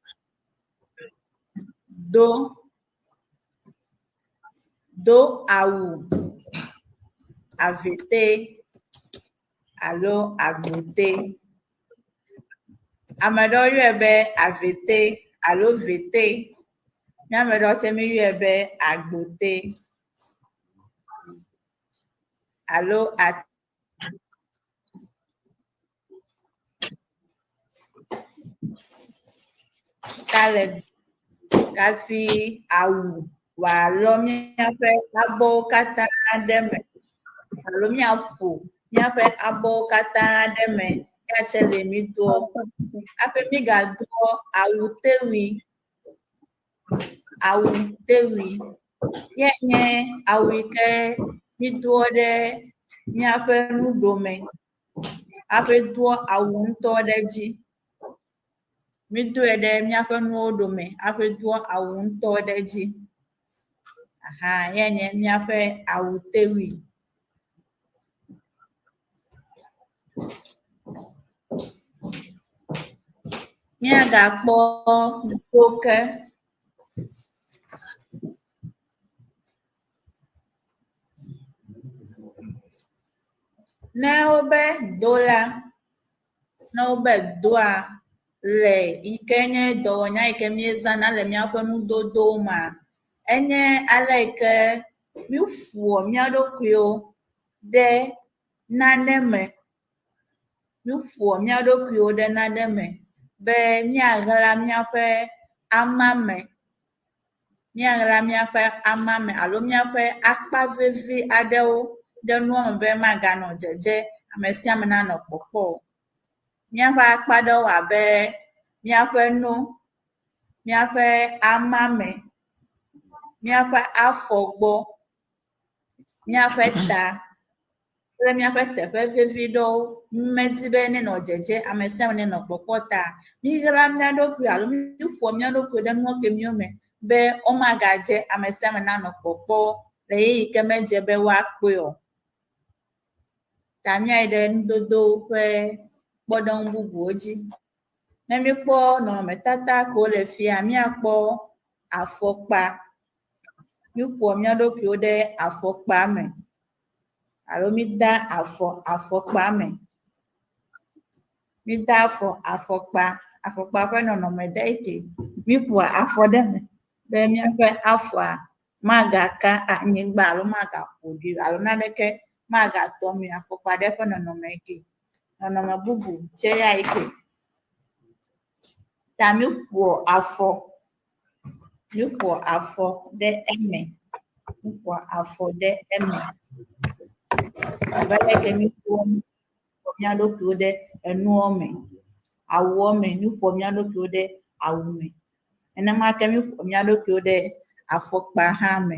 Do. Do awu avete alo agbote. Ame ɖewo yɔe be avete alo vete. Mía ame ɖewo tse míeyɔe be agbote alo a. Talegbe hafi awu wòalɔ míaƒe abɔwo katã ɖe eme alo míaƒo míaƒe abɔwo katã ɖe eme ya tse le mí doɔ. Hafi mígadoɔ awutewui, awutewui ye nye awu yi ke mídoɔ ɖe míaƒe nuɖome hafi doa awu ŋutɔ ɖe edzi. Mídoe ɖe míaƒe nuwo dome hafi doa awu ŋutɔ ɖe edzi. Aha ye nye míaƒe awutewui. Míagakpɔ do ke. Ne wobe do la, ne wobe doa le yi ke nye dɔwɔnya yi ke míezãna le míaƒe nudodowo mea, enye ale yi ke míeƒoa mía ɖokuiwo ɖe nane me. Míeƒoa mía ɖokuiwo ɖe nane me be míaɣla míaƒe amame, míaɣla míaƒe amame alo míaƒe akpa vevi aɖewo ɖe nua me be maganɔ dzedze ame sia ame nanɔ kpɔkpɔ o. Míaƒe akpa ɖewo abe míaƒe no, míaƒe amame, míaƒe afɔgbɔ, míaƒe ta kple míaƒe teƒe vevi ɖewo medi be nenɔ dzedze ame sia ame nenɔ kpɔkpɔ ta míɣla mía ɖokui alo míƒoa mía ɖokui ɖe nuwo ke míwo me be womagadze ame sia ame nanɔ kpɔkpɔ le ɣeyiɣi ke medze be woakpɔe o. Ta míayi ɖe nudodowo ƒe kpɔɖeŋu bubuwo dzi. Ne míekpɔ nɔnɔmetata kewo le fia, míakpɔ afɔkpa. Míƒoa mía ɖokuiwo ɖe afɔkpa me alo mída afɔ afɔkpa me. Mída afɔ afɔkpa, afɔkpa ƒe nɔnɔme ɖe eke. Míƒoa afɔ ɖe eme be míaƒe afɔa magaka anyigba alo magaƒo ɖi alo naneke magatɔ mi afɔkpa ɖe ƒe nɔnɔme ke. Nɔnɔme bubu tse ya yi ke. Ta míƒoa afɔ, míƒoa afɔ ɖe eme, míƒoa afɔ ɖe eme. Abe aleke míƒoa mía ɖokuiwo ɖe enuɔ me, awuɔ me, míƒoa mía ɖokuiwo ɖe awu me. Nenema ke míƒoa mía ɖokuiwo ɖe afɔkpa hã me.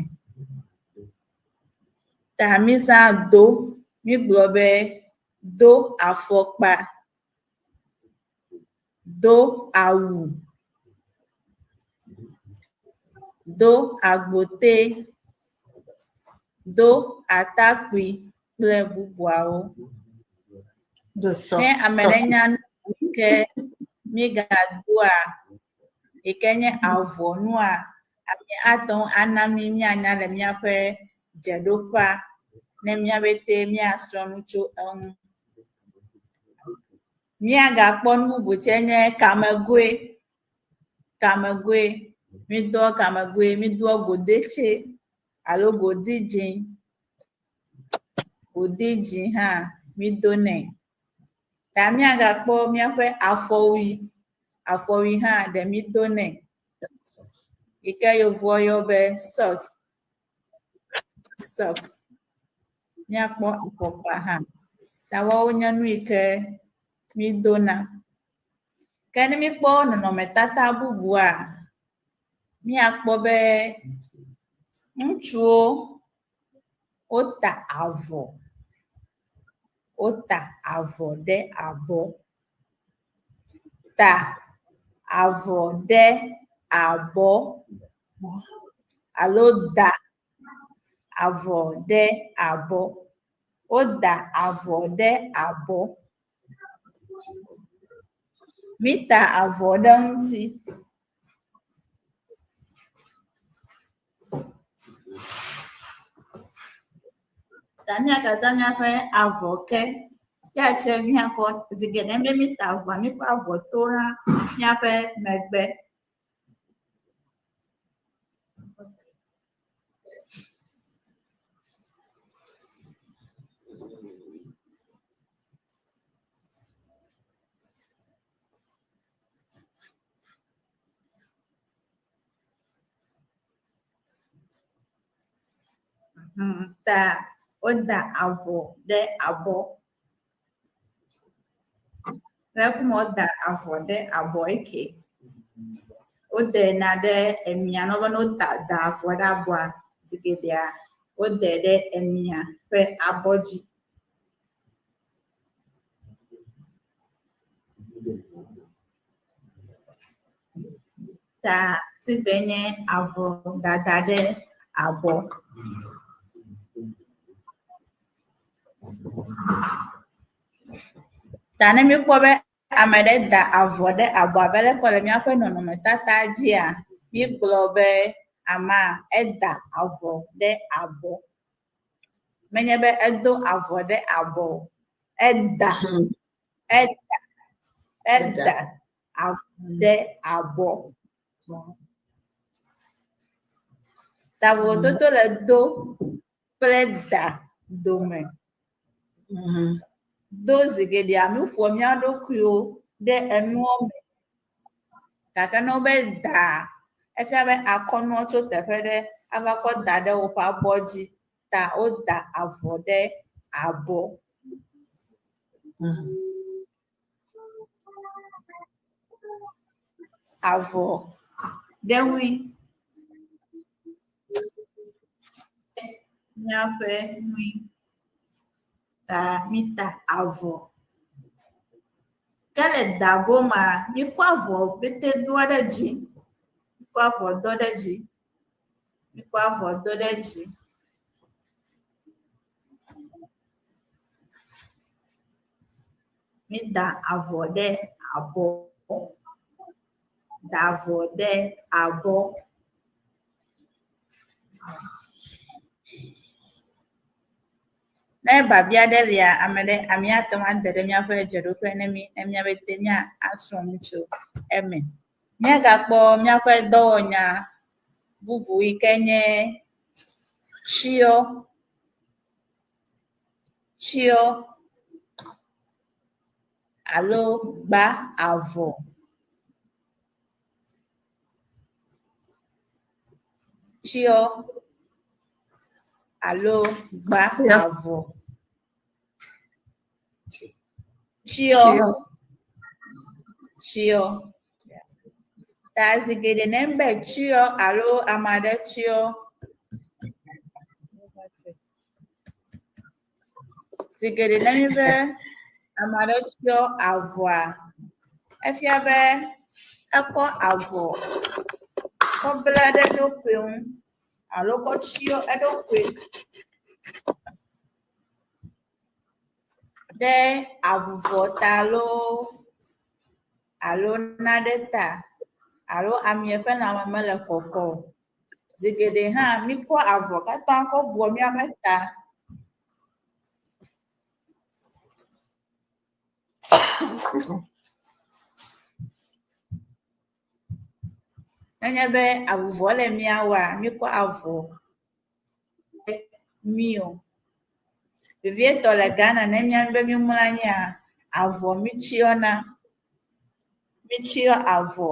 Ta mízã do, mígblɔ be do afɔkpa, do awu, do agbote, do atakpui kple bubuawo. Do sɔ. Ne ame ɖe nya nu yi ke mígadoa yi ke nye avɔnua, ame ate ŋu ana mí míanya le míaƒe dzeɖoƒea ne míaƒete míasrɔ̃ nu tso eŋu. Míagakpɔ nu bubu tsɛ nye kamegoe. Kamegoe, mídoa kamegoe, mídoa godetse alo godi dzĩ. Godi dzĩ hã mídonɛ. Ta míagakpɔ míaƒe afɔwui. Afɔwui hã ɖe mídonɛ yi ke yevuwo yɔ be socks. Socks. Míakpɔ afɔkpa hã. Ta woawo nye nu yi ke mídona. Ke ne míkpɔ nɔnɔmetata bubua, míakpɔ be ŋutsuwo wota avɔ, wota avɔ ɖe abɔ. Ta avɔ ɖe abɔ alo da avɔ ɖe abɔ. Woda avɔ ɖe abɔ. Míta avɔ ɖe ŋuti. Ta míagazã míaƒe avɔ ke. Ya tse míakɔ zi geɖe be míta avɔa, míkɔ avɔ to na míaƒe megbe. Ta woda avɔ ɖe abɔ. Le kuma woda avɔ ɖe abɔ eke. Wodena ɖe emia ne wo be ne wota da avɔ ɖe abɔa zi geɖea wodɛ ɖe emia ƒe abɔ dzi. Ta sigbe nye avɔ dada ɖe abɔ. Ta ne míekpɔ be ame ɖe da avɔ ɖe abɔ abe leke wòle míaƒe nɔnɔmetata dzia, mígblɔ be amea eda avɔ ɖe abɔ. Menye be edo avɔ ɖe abɔ o. Eda, eda, eda avɔ ɖe abɔ. Ta vovototo le do kple da dome. Do zi geɖea míƒoa mía ɖokuiwo ɖe enua me. Gake ne wobe daa, efia be akɔ nua tso teƒe ɖe ava kɔ da ɖe woƒe abɔ dzi ta woda avɔ ɖe abɔ. avɔ ɖe ŋui. Míaƒe nui ta míta avɔ. Ke le da gomea, míkɔ avɔ pɛtɛ doa ɖe dzi. Míkɔ avɔ do ɖe dzi. Míkɔ avɔ do ɖe dzi. Mída avɔ ɖe abɔ. Da avɔ ɖe abɔ. Ne biabia ɖe lia, ame ɖe ame ate ŋu ade ɖe míaƒe dzeɖoƒe ne mí ne míabe te mía asrɔ̃ nu tso eme. Míagakpɔ míaƒe dɔwɔnya bubu yi ke nye tsyɔ. Tsyɔ alo gba avɔ. Tsyɔ alo gba avɔ. Tsyɔ. Tsyɔ. Ta zi geɖe ne be tsyɔ alo ame aɖe tsyɔ. Zi geɖe ne míbe ame aɖe tsyɔ avɔa, efia be ekɔ avɔ kɔ bla ɖe eɖokui ŋu alo kɔ tsyɔ eɖokui ɖe avuvɔ ta loo alo nane ta alo amea ƒe lãme mele kɔkɔ o. Zi geɖe hã míkɔ avɔ katã kɔ bua míaƒe ta. Nenye be avuvɔ le mía ŋua, míkɔ avɔ mí o. Vevietɔ le Ghana ne míabe mímlɔ anyia, avɔ mítsyɔna. Mítsyɔ avɔ.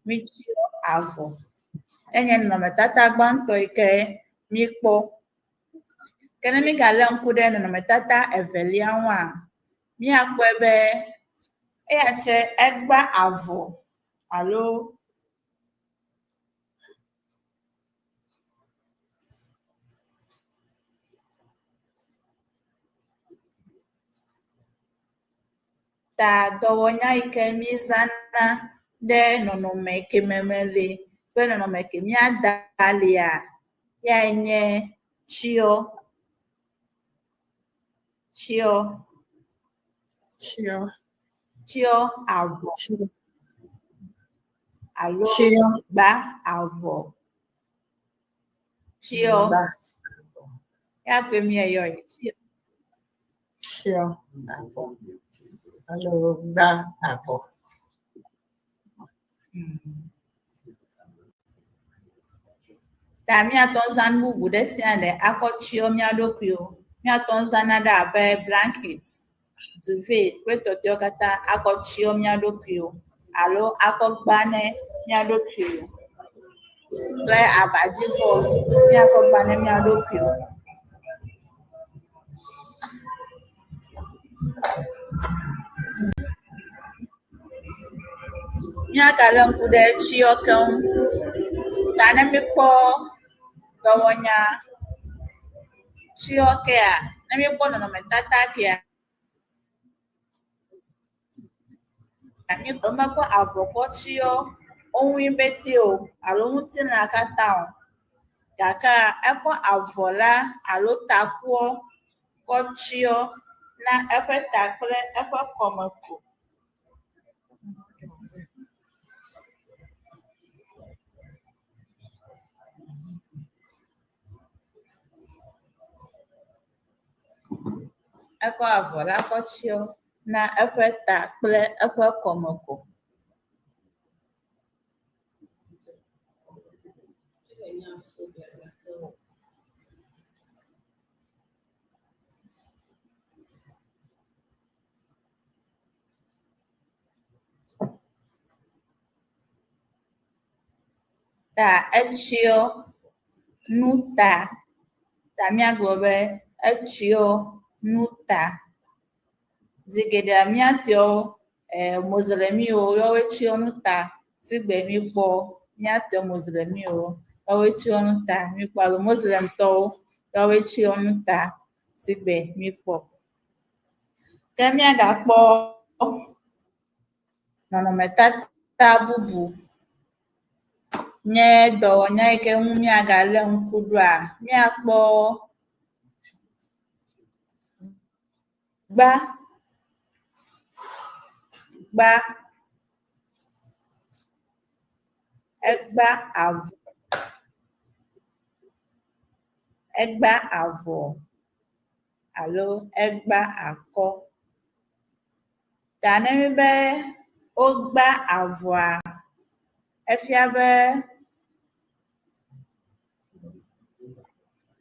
Mítsyɔ avɔ. Enye nɔnɔmetata gbãtɔ yi ke míkpɔ. Ke ne mígalé ŋku ɖe nɔnɔmetata evelia ŋua, míakpɔe be eya tse egba avɔ alo Ta dɔwɔnya yi ke mízãna ɖe nɔnɔme ke me mele kple nɔnɔme ke míada lia, yae nye tsyɔ. Tsyɔ. Tsyɔ. Tsyɔ avɔ. Tsyɔ. Alo Tsyɔ. gba avɔ. Tsyɔ. Gba. Ya koe míeyɔe. Tsyɔ. Tsyɔ avɔ. Alo gba avɔ. Ta míatɔ zã nu bubu ɖe sia ɖe akɔ tsyɔ mía ɖokuiwo. Míatɔ zã nane abe blanket, duvet kple tɔtɔewo katã akɔ tsyɔ mía ɖokuiwo alo akɔ gba ne mía ɖokuiwo kple abadzivɔ míakɔ gba ne mía ɖokuiwo. Míagalé ŋku ɖe tsyɔ ke ŋu. Ta ne míkpɔ dɔwɔnya tsyɔ kea, ne míekpɔ nɔnɔmetata kea, womekɔ avɔ kɔ tsyɔ wo ŋui pɛtɛ o alo ŋutilã katã o. Gakea ekɔ avɔ la alo takuɔ kɔ tsyɔ na eƒe ta kple eƒe kɔme ko. Ekɔ avɔ la kɔ tsyɔ na eƒe ta kple eƒe kɔme ko. Ta etsyɔ nu ta. Ta míagblɔ be etsyɔ nu ta. Zi geɖea mía tɔwo, mɔzlemiwo, woawoe tsyɔ nu ta. Sigbe míkpɔ míate mɔzlemiwo, woawoe tsyɔ nu ta míkpɔ alo mɔzlemtɔwo, woawoe tsyɔ nu ta sigbe míkpɔ. Ke míagakpɔ nɔnɔmetata bubu nye dɔwɔnya yi ke ŋu míagalé ŋku ɖoa, míakpɔ gba, gba, egba avɔ, egba avɔ alo egba akɔ. Ta ne míbe wogba avɔa, efia be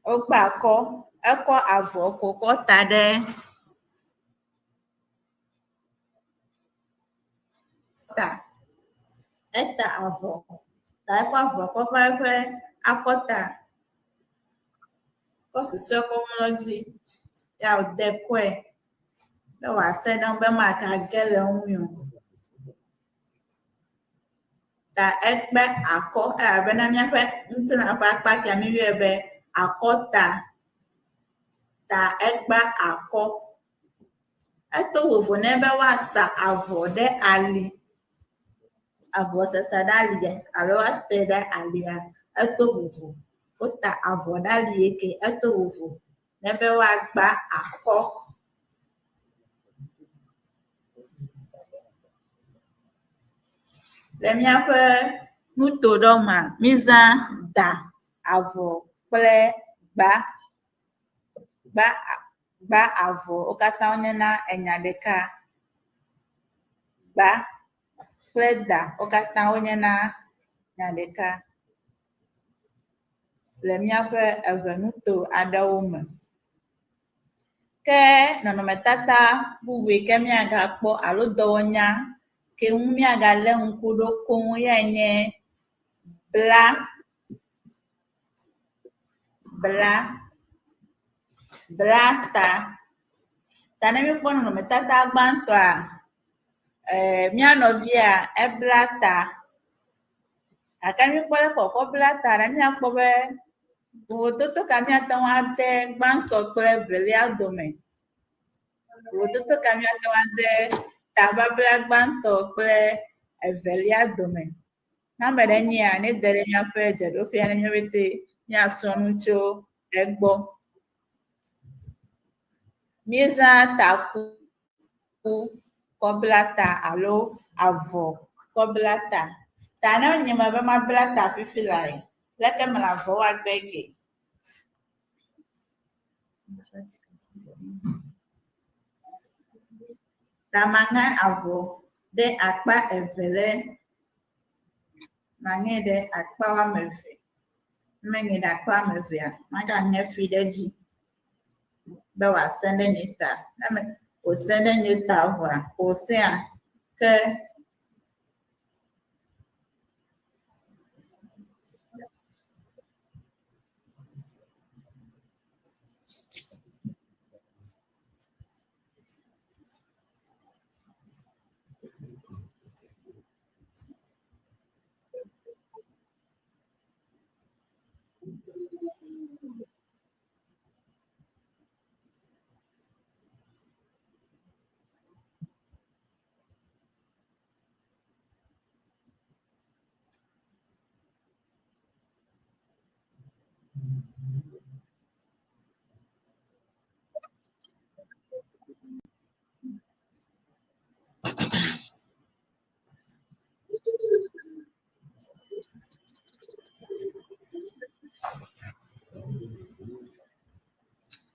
wogba akɔ, ekɔ avɔ ko kɔ ta ɖe ta. Eta avɔ ta ekɔ avɔ kɔ va eƒe akɔta kɔ susɔe kɔ mlɔ edzi ya wòde kɔe be wòase ɖe eŋu be magage le eŋu o. Ta ekpe akɔ elabena míaƒe ŋutilã ƒe akpa kia míeyɔe be akɔta. Ta ekpe akɔ. Eto vovo nɛ be woasa avɔ ɖe ali. Avɔ sasa ɖe ali alo woate ɖe alia, eto vovo. Wota avɔ ɖe ali eke eto vovo ne be woagba akɔ. Le míaƒe nuto ɖewo mea, mízã da, avɔ kple gba. Gba gba avɔ wo katã wonyena enya ɖeka. Gba kple da wo katã wonyena nya ɖeka le míaƒe eŋenuto aɖewo me. Ke nɔnɔmetata bubu yi ke míagakpɔ alo dɔwɔnya ke ŋu míagalé ŋku ɖo koŋ yae nye bla, bla, bla ta. Ta ne míekpɔ nɔnɔmetata gbãtɔa, ee mía nɔvia ebla ta gake ne míekpɔ leke wòkɔ bla ta la, míakpɔ be vovototo ka míate ŋu ade gbãtɔ kple evelia dome. Vovototo ka míate ŋu ade tababla gbãtɔ kple evelia dome. Ne ame ɖe nyia, nede ɖe míaƒe dzeɖoƒea ne míaƒete míasrɔ̃ nu tso egbɔ. Míezãa taku kɔ bla ta alo avɔ kɔ bla ta. Ta ne nye mebe mabla ta fifi lae, leke mele avɔ wa gbe ke? Ta maŋe avɔ ɖe akpa eve ɖe, maŋe ɖe akpa woame eve. Ne meŋe ɖe akpa woame evea, magaŋe fi ɖe edzi be wòasẽ ɖe nye ta. Ne me wòsẽ ɖe nye ta vɔa, wòsẽa, ke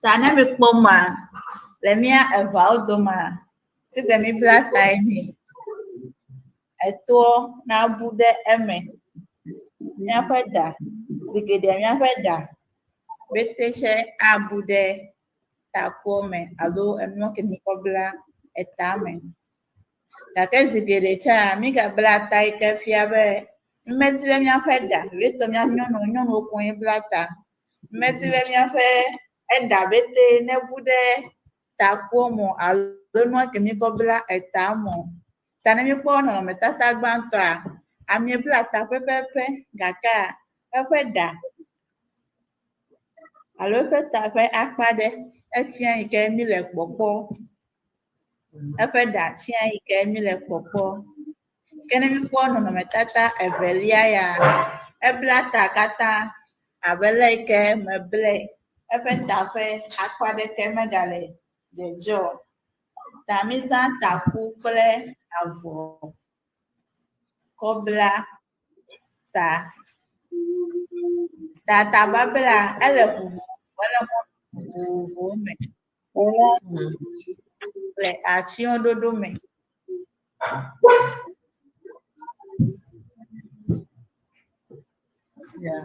Ta ne mikpɔ mɔa, le mía eveawo domea, sigbe mibla tae nɛ. Etoa nabu ɖe eme. Míaƒe ɖa, zi geɖea míaƒe ɖa pete tsɛ abu ɖe takuɔ me alo enua ke mikɔ bla eta me. Gake zi geɖe tsã mígabla ta yi ke fia be mímedi be míaƒe ɖa, vevietɔ mía nyɔnuwo, nyɔnuwo koŋue bla ta. Mímedi be míaƒe eɖa pete nebu ɖe takuɔ me o alo nua ke míkɔ bla eta me o. Ta ne míkpɔ nɔnɔmetata gbãtɔa, Amea bla ta pɛpɛpɛ gakea eƒe ɖa alo eƒe ta ƒe akpa ɖe etsia yi ke míle kpɔkpɔ. Eƒe ɖa tsia yi ke míle kpɔkpɔ. Ke ne míkpɔ nɔnɔmetata evelia ya, ebla ta katã abe le yi ke meblae. Eƒe ta ƒe akpa ɖeke megale dzedze o. Ta mízã taku kple avɔ kɔ bla ta. Ta tababla ele vovovo, ele mɔ vovovowo me le atsyɔ̃ɖoɖo me. Yeah.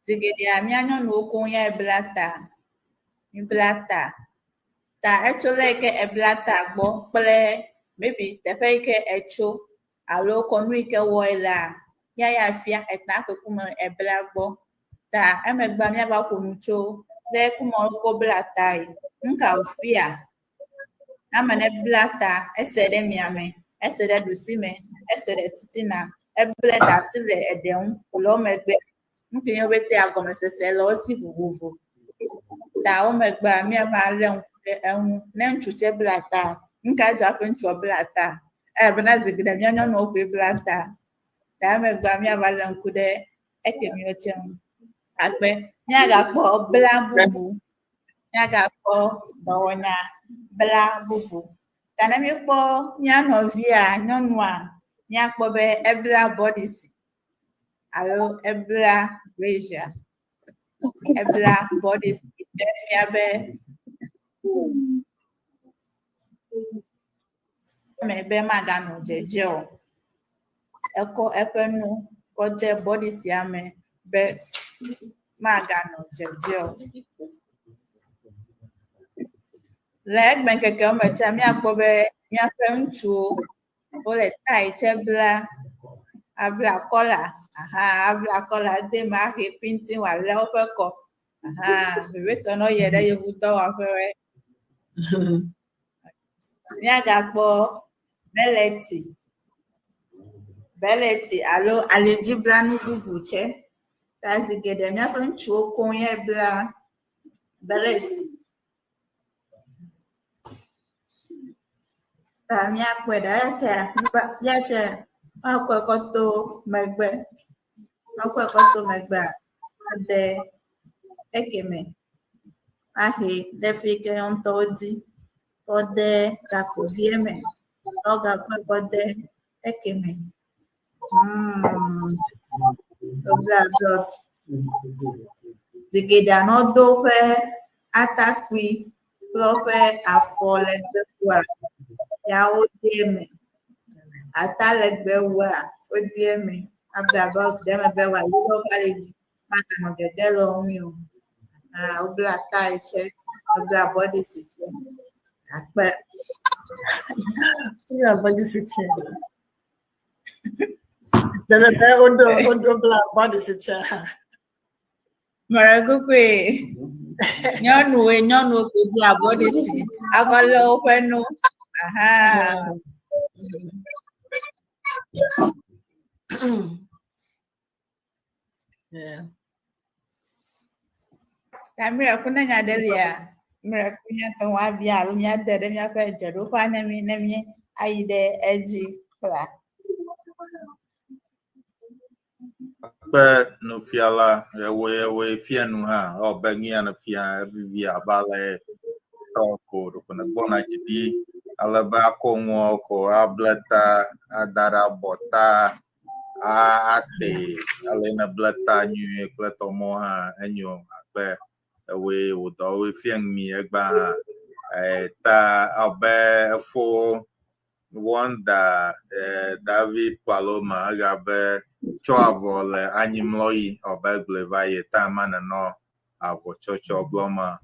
Zi geɖea mía nyɔnuwo koŋ yae bla ta. Míbla ta. Ta etso le yi ke ebla ta gbɔ kple maybe teƒe yi ke etso alo kɔnu yi ke wɔe lea, ya ya fia eta ke kume ebla gbɔ. Ta emegbea míava ƒo nu tso le kume wokɔ bla tae. Nu ka wòfia? Ame ne bla ta, ese ɖe miame, ese ɖe ɖusime, ese ɖe titina, eble ɖe asi le eɖe ŋu wòle wo megbe. Nu ke nye wobetea gɔmesese le wo si vovovo. Ta wo megbea míava lé ŋku ɖe eŋu. Ne ŋutsu tsɛ bla ta, nu ka dzɔ hafi ŋutsua bla ta? Elabena zi geɖe mía nyɔnuwo koe bla ta. Ta emegbea míava lé ŋku ɖe ekemiwo tsɛ ŋu. Akpe míagakpɔ bla bubu, míagakpɔ dɔwɔnya bla bubu. Ta ne míekpɔ mía nɔvia nyɔnua, míakpɔ be ebla bɔdisi alo ebla brazier. Ebla bɔdisi ɖe fia be me be maganɔ dzedze o. Ekɔ eƒe nu kɔ de bɔdisia me be maganɔ dzedze o. Le egbeŋkekewo me tsɛ míakpɔ be míaƒe ŋutsuwo wole tai tsɛ bla, abla kɔla, aha abla kɔla ede eme ahe pinti wòalé woƒe kɔ. Aha vevietɔ ne woyie ɖe yevudɔwɔƒewoe. Míagakpɔ beleti, beleti alo alidziblanu bubu tsɛ. Ta zi geɖe míaƒe ŋutsuwo koŋ ye bla beleti. Ta míakpɔe ɖa eya tsɛ, ya tsɛ woakɔe kɔ to megbe. Woakɔe kɔ to megbea, ade ekeme ahe ɖe fi yi ke yewo ŋutɔ wodi kɔ de gakpovie me. Woagakɔe kɔ de ekeme. Wobla blɔt. Zi geɖea ne wodo woƒe atakpui kple woƒe afɔ legbewua, ya wode eme. Ata legbewua, wode eme. Abla blɔt ɖe eme be wòali ɖe woƒe ali dzi maganɔ gege le wo ŋui o. Ah, wobla tai tsɛ, wobla bɔdisi tsɛ. Akpe. Wobla bɔdisi tsɛ. Dede be wodo wodo bla bɔdisi tsɛ hã. Mɔɖekukue. Nyɔnuwoe nyɔnuwo koe bla bɔdisi akɔ lé woƒe nu. Aha. Yeah. Ta miracle ne nya ɖe lia, miracle míate ŋu abia alo míade ɖe míaƒe dzeɖoƒea ne mí ne mí ayi ɖe edzi kpla. Kpe nufiala ewoe ewoe fia nu hã ewɔ be nu ya nefia evivi abe ale tɔ ko ɖeko nègbɔna dzi ɖi ale be akɔ nuawo ko able ta ada ɖe abɔta ate ale nèble ta nyuie kple tɔmɔ hã enyo akpe ewoe wò dɔwoe fia nu mi egbea hã ta abe efo Wonder David Paloma ega be tsɔ avɔ le anyimlɔɣi abe egblɔe va yi ta ma nenɔ avɔ tsɔtsɔ gblɔ ma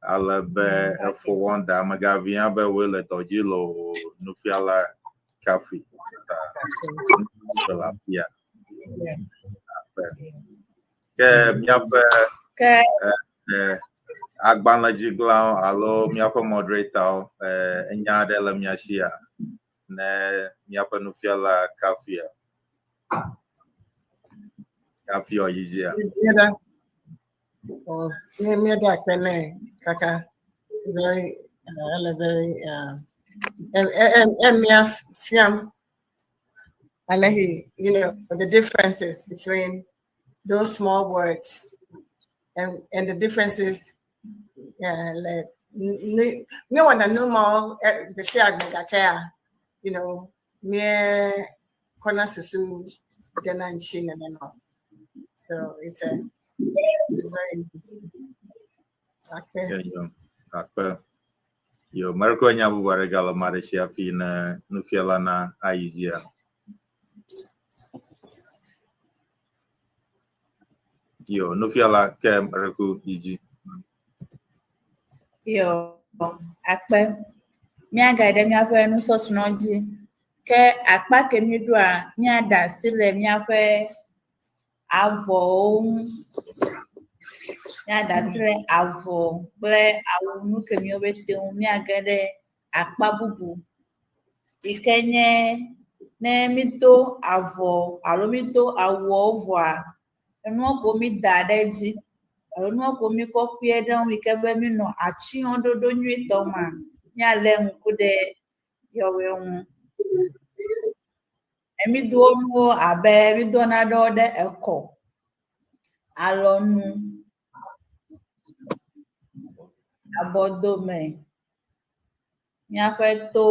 ale be efo Wonder amegavia be woe le dɔ dzi le o nufiala kafui ta le afia. Ke míaƒe Ke agbalẽdziglawo alo míaƒe moderatorwo enya aɖe le mia sia? ne míaƒe nufiala Kafia. Kafia yidzia. Míeda oh, míeda akpe nɛ kaka very ele very emia fiam ale he the differences between those small words and the differences le míewɔna nu mawo gbe sia gbe gakea míekɔna susu dena ŋuti nenema. So it's very interesting. Akpe. Yo, akpe. Yo, merekɔ nya bubu aɖe gale ame aɖe si hafi ne nufiala na ayi dzia. Yo, nufiala ke mereku yi dzi. Yo, akpe. Míagayi ɖe míaƒe nusɔsrɔ̃ dzi. Ke akpa ke míɖoa, míaɖe asi le míaƒe avɔwo ŋu. Míaɖe asi le avɔ kple awu nu ke míwo ƒete ŋu. Míage ɖe akpa bubu yi ke nye ne mído avɔ alo mído awuawo vɔa, enuwo ko mída ɖe edzi alo nuwo ko míkɔ kpee ɖe ŋu yi ke be míenɔ atsyɔ̃ɖoɖo nyuietɔ mea, míalé ŋku ɖe yɔwoe ŋu. Mído nuwo abe mído nanewo ɖe ekɔ, alɔnu, abɔdome, míaƒe to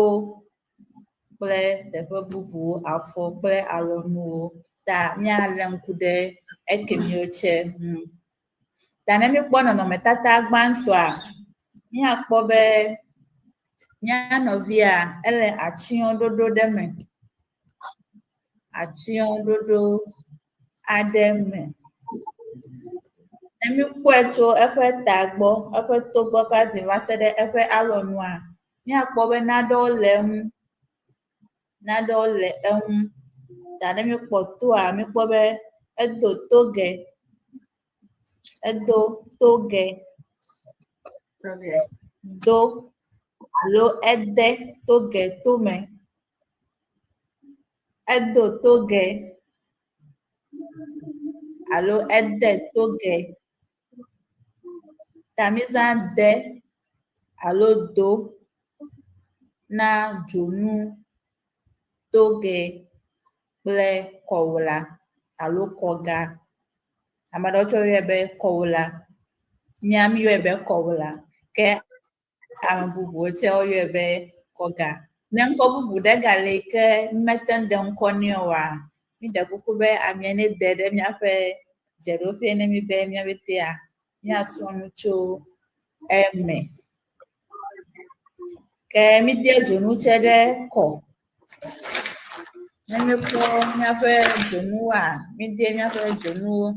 kple teƒe bubuwo, afɔ kple alɔnuwo ta míalé ŋku ɖe ekemiwo tse ŋu. Ta ne míekpɔ nɔnɔmetata gbãtɔa, míakpɔ be mía nɔvia ele atsyɔ̃ɖoɖo ɖe me. Atsyɔ̃ɖoɖo aɖe me. Ne míekpɔe tso eƒe ta gbɔ, eƒe to gbɔ va dzi va se ɖe eƒe alɔnua, míakpɔ be nanewo le eŋu. Nanewo le eŋu. Ta ne míekpɔ toa, míekpɔ be edo toge. Edo toge. Do alo ede toge tome. Edo toge alo ede toge. Ta míezã de alo do na dzonu, toge kple kɔwla alo kɔga. Ame aɖewo tsɛ woyɔe be kɔwla. Mía míeyɔe be kɔwla ke ame bubuwo tsɛ woyɔe be kɔga. Ne ŋkɔ bubu ɖe gale yi ke mímete ŋu ɖe ŋkɔ nɛ oa, míɖe kuku be amea nede ɖe míaƒe dzeɖoƒe ne míbe míaƒetea míasrɔ̃ nu tso eme. Ke míde dzonu tsɛ ɖe kɔ. Ne míekpɔ míaƒe dzonuwoa, míde míaƒe dzonuwo.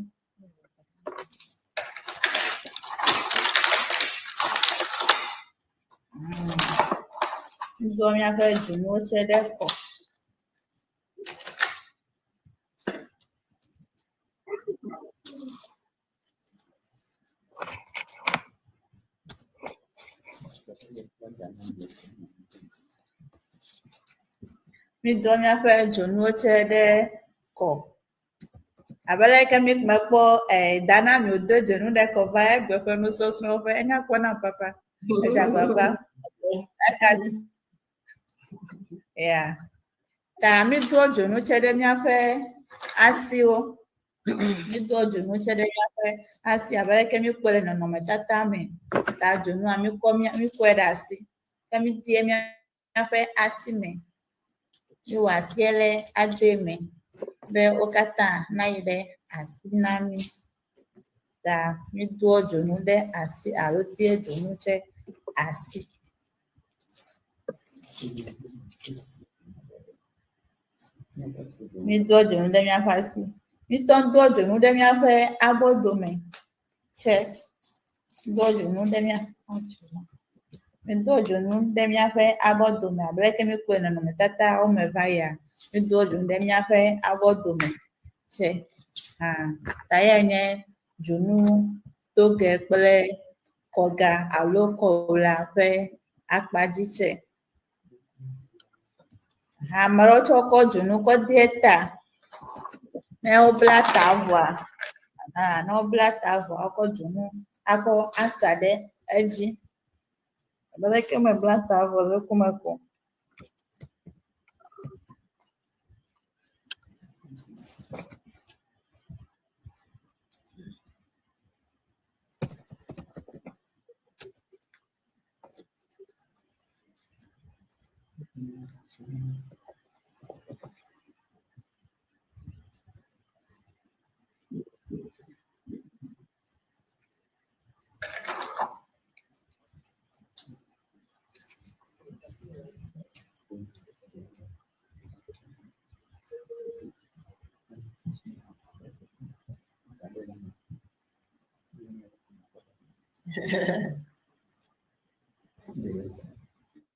Mído míaƒe dzonuwo tsɛ ɖe kɔ. Mído míaƒe dzonuwo tsɛ ɖe kɔ. Abe ale ke míekpɔ Dana mi wòdo dzonu ɖe kɔ va egbe ƒe nusɔsrɔ̃ ƒe, enya kpɔ nam papa. Edze agbagba. Eka ya. Ta mído dzonu tsɛ ɖe míaƒe asiwo. Mído dzonu tsɛ ɖe míaƒe asi abe ale ke míekpɔe le nɔnɔmetata me. Ta dzonua míkɔ mía míkɔe ɖe asi. Ke mídee míaƒe asi me. Míwɔ asie ɖe ade me be wo katã nayi ɖe asi na mí. Ta mídoa dzonu ɖe asi alo dea dzonu tsɛ asi. Mídoa dzonu ɖe míaƒe asi. Míetɔ doa dzonu ɖe míaƒe abɔdome tsɛ. Doa dzonu ɖe mía míedoa dzonu ɖe míaƒe abɔdome abe leke míekpɔe le nɔnɔmetatawo me va yia, míedoa dzonu ɖe míaƒe abɔdome tsɛ hã. Ta eyae nye dzonu toge kple kɔga alo kɔwla ƒe akpadzi tsɛ. Ame ɖewo tsɛ wokɔ dzonu kɔ de ta. Ne wobla ta vɔa, aha ne wobla ta vɔa wokɔ dzonu akɔ asa ɖe edzi. Abe leke mebla ta vɔ le ŋkume ko.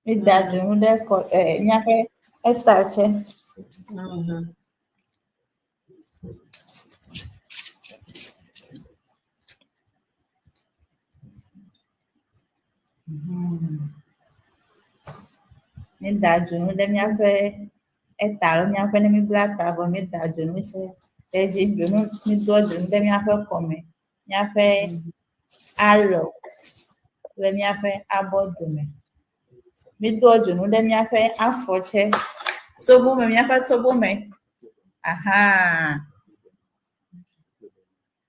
Mída dzonu ɖe kɔ e míaƒe eta tsɛ. Mída dzonu ɖe míaƒe eta alo míaƒe ne míbla ta vɔ mída dzonu tsɛ ɖe edzi. Dzonu mídoa dzonu ɖe míaƒe kɔme, míaƒe alɔ kple míaƒe abɔ dome. Mídoa dzonu ɖe míaƒe afɔ tsɛ, sobome, míaƒe sobome. Aha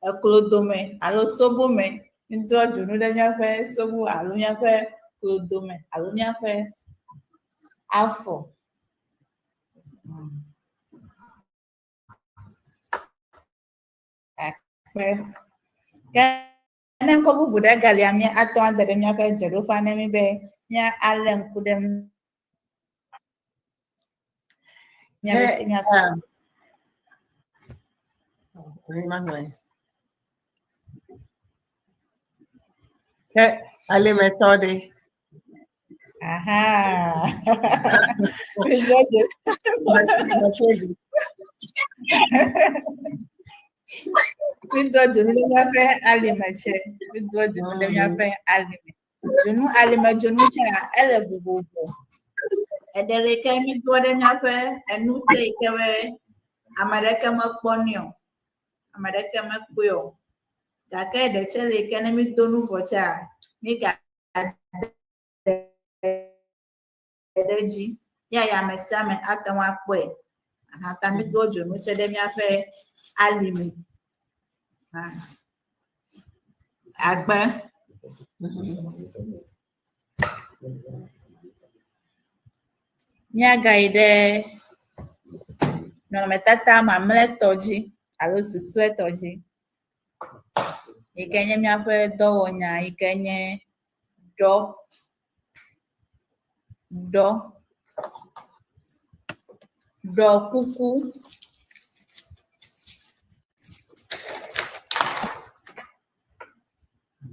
eklo dome alo sobome. Mídoa dzonu ɖe míaƒe sobo alo míaƒe klo dome alo míaƒe afɔ. Akpe. Ke ne ŋkɔ bubu ɖe galia, mía ate ŋu ade ɖe míaƒe dzeɖoƒea ne mí be mía alé ŋku ɖe ŋu. Míabe Ke, míasrɔ̃. ah, Ke alimetɔ ɖe. Aha. Mídoa dzonu ɖe míaƒe alime tsɛ. Mídoa dzonu ɖe míaƒe alime. Dzonu alime dzonu tsɛa, ele vovovo. Eɖe li ke mídoa ɖe míaƒe enu te yi ke be ame aɖeke mekpɔnɛ o. Ame aɖeke mekpɔe o. Gake eɖe tsɛ li ke ne mído nu vɔ tsɛa, míga ɖe edzi ya ya ame sia ame ate ŋu akpɔe. Aha ta mídoa dzonu tsɛ ɖe míaƒe alime. Ah. Agbe. Míagayi ɖe nɔnɔmetata mamlɛtɔ dzi alo susɔetɔ dzi yi ke nye míaƒe dɔwɔnya yi ke nye ɖɔ, ɖɔ, ɖɔ kuku.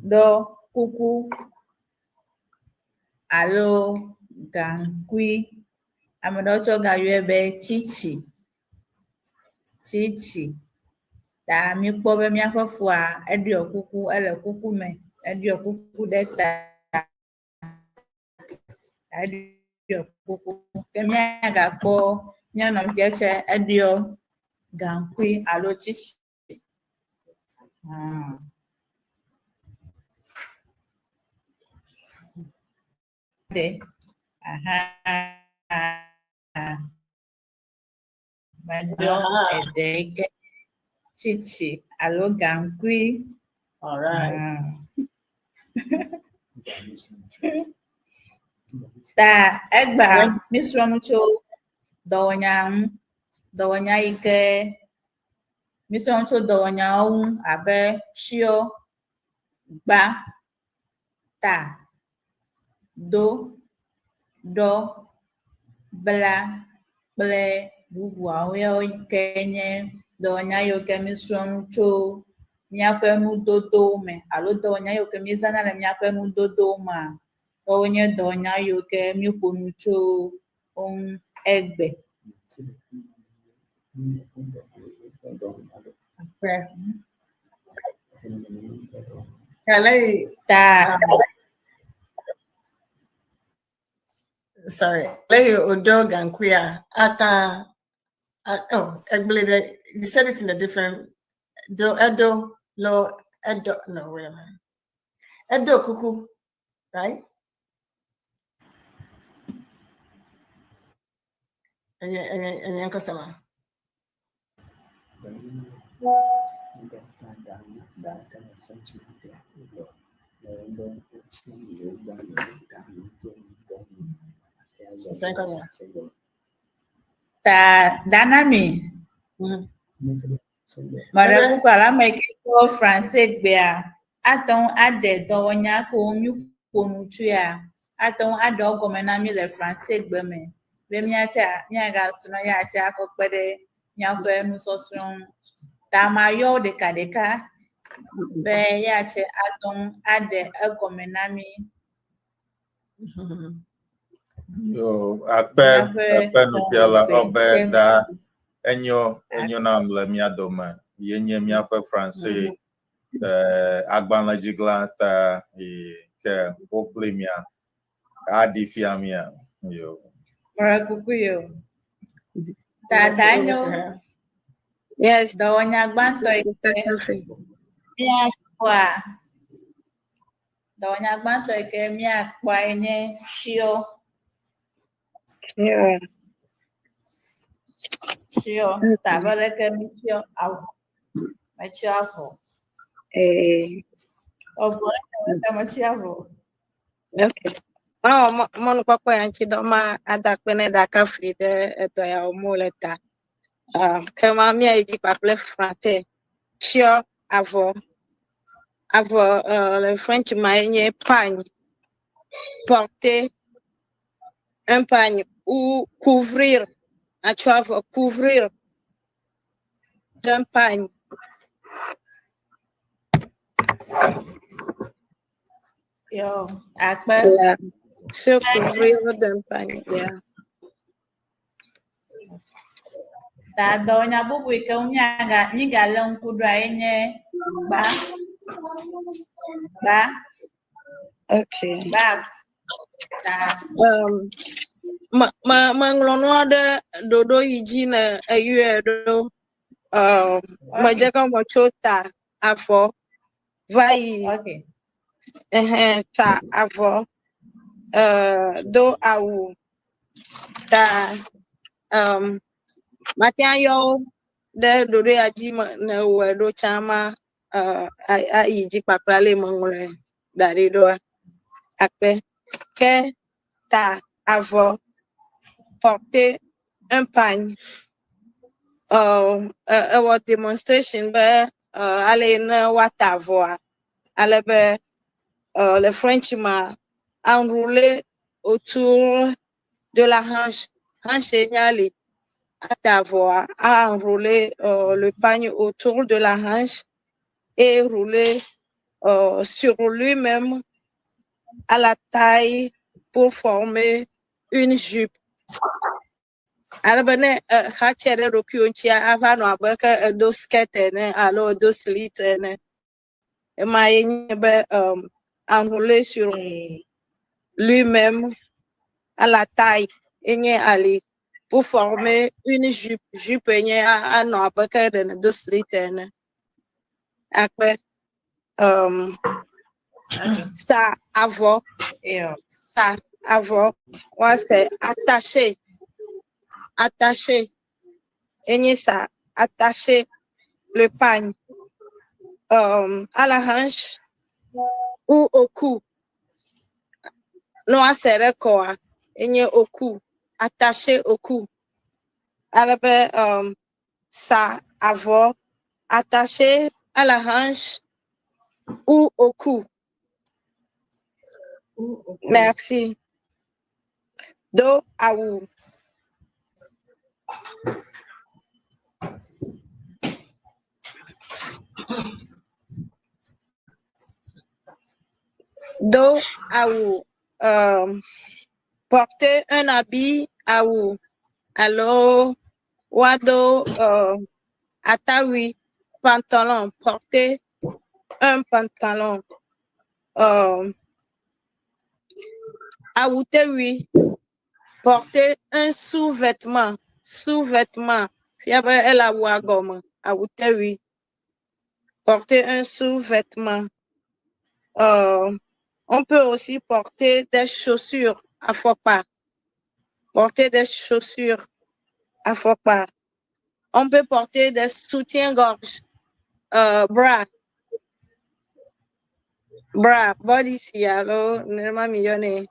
Ɖɔ kuku alo gaŋkui. Ame ɖewo tsɛ wogayɔe be tsitsi, tsitsi. Ta míekpɔ be míaƒe fua eɖɔ kuku, ele kuku me, eɖɔ kuku ɖe ta. Eɖɔ kuku. Ke míagakpɔ mía nɔvia tsɛ eɖɔ gaŋkui alo tsitsi. Ɖe. Aha. Meɖɔ eɖe yi ke tsitsi alo gaŋkui. All right. Ta egbea mísrɔ̃ nu tso dɔwɔnya ŋu. Dɔwɔnya yi ke mísrɔ̃ nu tso dɔwɔnyawo ŋu abe tsyɔ, gba, ta, do, ɖɔ, bla kple bubuawo yawo ke nye dɔwɔnya yiwo ke míesrɔ̃ nu tso míaƒe nudodowo me alo dɔwɔnya yiwo ke míezãna le míaƒe nudodowo mea, woawo nye dɔwɔnya yiwo ke míeƒo nu tso wo ŋu egbe. Ta Ta Sorry. Le yi wòɖɔ gaŋkuia, ata oh, egblɔe ɖe, you said it in a different, do, edo, lo, edo, no, wait a minute. Edo kuku, right? Enye, enye, enye nkɔsɛma. Ta dana mi. Meɖe kuku alo ame yi ke do Franse gbea ate ŋu aɖe dɔwɔnya kewo míƒo nu tsoea, ate ŋu aɖe wo gɔme na mí le Franse gbe me be míatsa míagasrɔ̃ ya tse akɔ kpe ɖe míaƒe nusɔsrɔ̃ ŋu. Ta mayɔ wo ɖekaɖeka be ya tse ate ŋu aɖe egɔme na mí. Yo, akpe Míaƒe akpe nufiala dɔwɔgbe ɔbe tse da enyo enyo nam le mía dome. Ye nye míaƒe Franse eh, agbalẽdzigla ta yi ke wo kpli mía aɖi fia mía. Yo. Meɖe kuku yo. Ta da nyo. Yes. Dɔwɔnya gbãtɔ yi ke míakpɔa dɔwɔnya gbãtɔ yi ke míakpɔa ye nye tsyɔ. Yeah. Tsyɔ. Ta abe leke mítsyɔ avɔ. Metsyɔ avɔ. Eh, Avɔ leke metsyɔ avɔ. okay. Mawɔ mɔnukpɔkpɔ ya ŋuti dɔ ma ada akpe ne ɖaka fli ɖe edɔ ya wɔm wole ta. Ah, ke ma míayi dzi kpakple frappe. Tsyɔ avɔ. Avɔ uh, le French ma ye nye pagne. Porter un pagne ou couvrir. Atsɔ avɔ couvrir d'un pagne. Yo, akpe. Yeah. Se couvrir d'un pagne. Yeah. Ta dɔwɔnya bubu yi ke ŋu míaga mígalé ŋku ɖoa ye nye gba. Gba. Okay. Gba. Ta. Um, me me meŋlɔ nua ɖe ɖoɖo yi dzi ne eyɔe ɖo. Um, medze gɔme tso ta avɔ va yi Okay. ɛhɛn ta avɔ uh, do awu ta um, mate ŋu ayɔ wo ɖe ɖoɖo ya dzi me ne wɔe ɖo tsã ma uh, ayi dzi kpakple ale meŋlɔe da ɖi ɖoa akpe ke ta avɔ porter un pagne uh, ewɔ demonstration be uh, ale ne woata avɔa ale be uh, le French ma enrouler autour de la hanche. Hanche nye ali. Ata avɔa a enrouler euh, le pagne autour de la hanche et rouler euh, sur lui-même à la taille pour former une jupe. Ale be ne exatse ɖe ɖokuiwò ŋutia, ava nɔ abe ke edo skirt ene alo edo slit ene. Ema ye nye be um, enrouler sur lui-même à la taille ye nye ali pour former une jupe. Jupe nye anɔ abe ke ɖe nèdo slit ene. Akpe um, sa avɔ, sa avɔ, woase attaché, attaché ye nye sa attaché le pagne à la hanche ou au cou. Ne woase ɖe kɔa, ye nye au cou, attaché au cou. Ale be sa avɔ attaché à la hanche ou au cou. Merci. Do awu. Do awu. Porter un habit awu. Alo woado atawui, pantalon. Porter un pantalon. Awutewui. Porter un sous-vêtement, sous-vêtement. Fia be ele awua gɔme, awutewui. Porter un sous-vêtement. On peut aussi porter des chaussures afɔkpa. Porter des chaussures afɔkpa. On peut porter des soutiens-gorge, bra. Bra, body alo nenema mi yɔnɛ.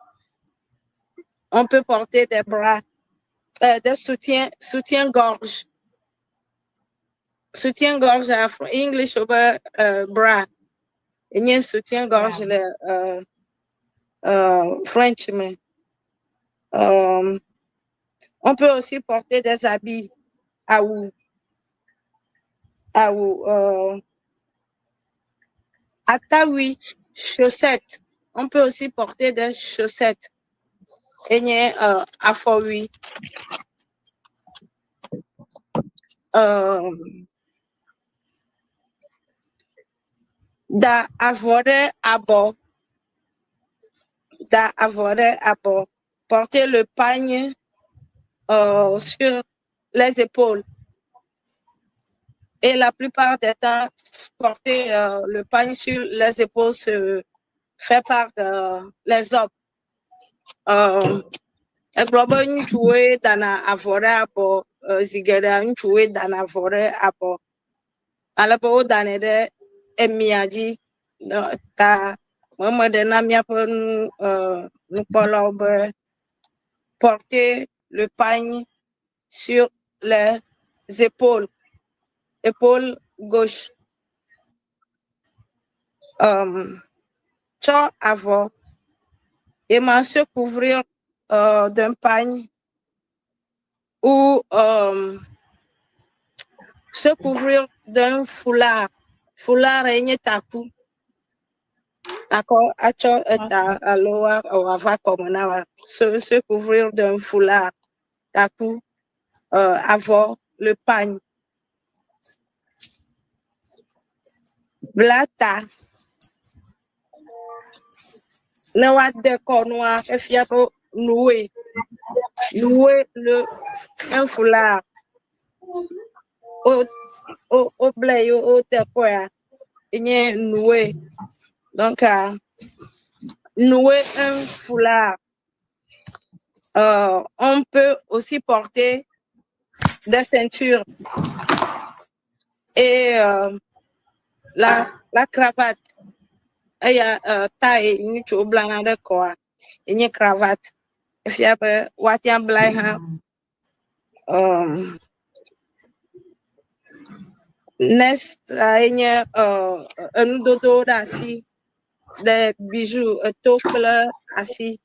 On peut porter des bras, des soutiens, soutien-gorge. Soutien-gorge, English over bra. Enye soutien-gorge le French me. On peut aussi porter des habits awu, awu, atawui, chaussettes. On peut aussi porter des chaussettes. Enye afɔwui. Da avɔ ɖe abɔ. Da avɔ ɖe abɔ. Porter le pagne sur les épaules. Et la plupart des temps, porter le pagne sur les épaules se fait par les hommes. Egblɔ be ŋutsuwoe dana avɔ ɖe abɔ, zi geɖea ŋutsuwoe dana avɔ ɖe abɔ. Ale be wodanɛ ɖe emia dzi. Ta meme ɖe na míaƒe nu nukpɔlawo be porter le pagne sur les épaules, épaule gauche. Tsɔ avɔ et se couvrir d'un pagne ou se couvrir d'un foulard. Foulard enye taku. D'accord, atsɔ eta alo wòava kɔme na wa. Se couvrir d'un foulard. Taku, avɔ, le pagne. Bla ta. Ne woade kɔnua, efia be nouer. Nouer le un foulard. O ble ye wode kɔa, enye nouer. Donc, nouer un foulard. On peut aussi porter des ceintures et la cravate. Eya taille ŋutsuwo blana ɖe kɔa, enye cravate. Efia be woate ŋu ablae hã. Next enye enudodowo ɖe asi, des bijoux, eto kple asi.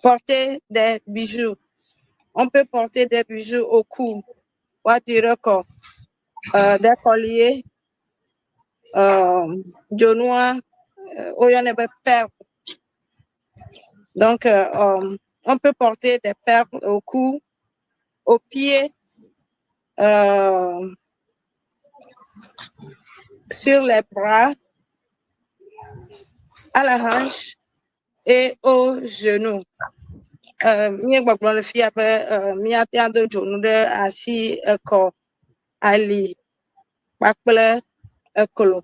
Porter des bijoux. On peut porter des bijoux au cou. Woatui ɖe kɔ. Des colliers. Dzonua, woyɔnɛ be perle. Donc, on peut porter des perles au cou, au pied, sur les bras, à la hanche et au genou. Míegbɔgblɔ le fia be míate ŋu ado dzonu ɖe asi, ekɔ, ali kpakple eklo.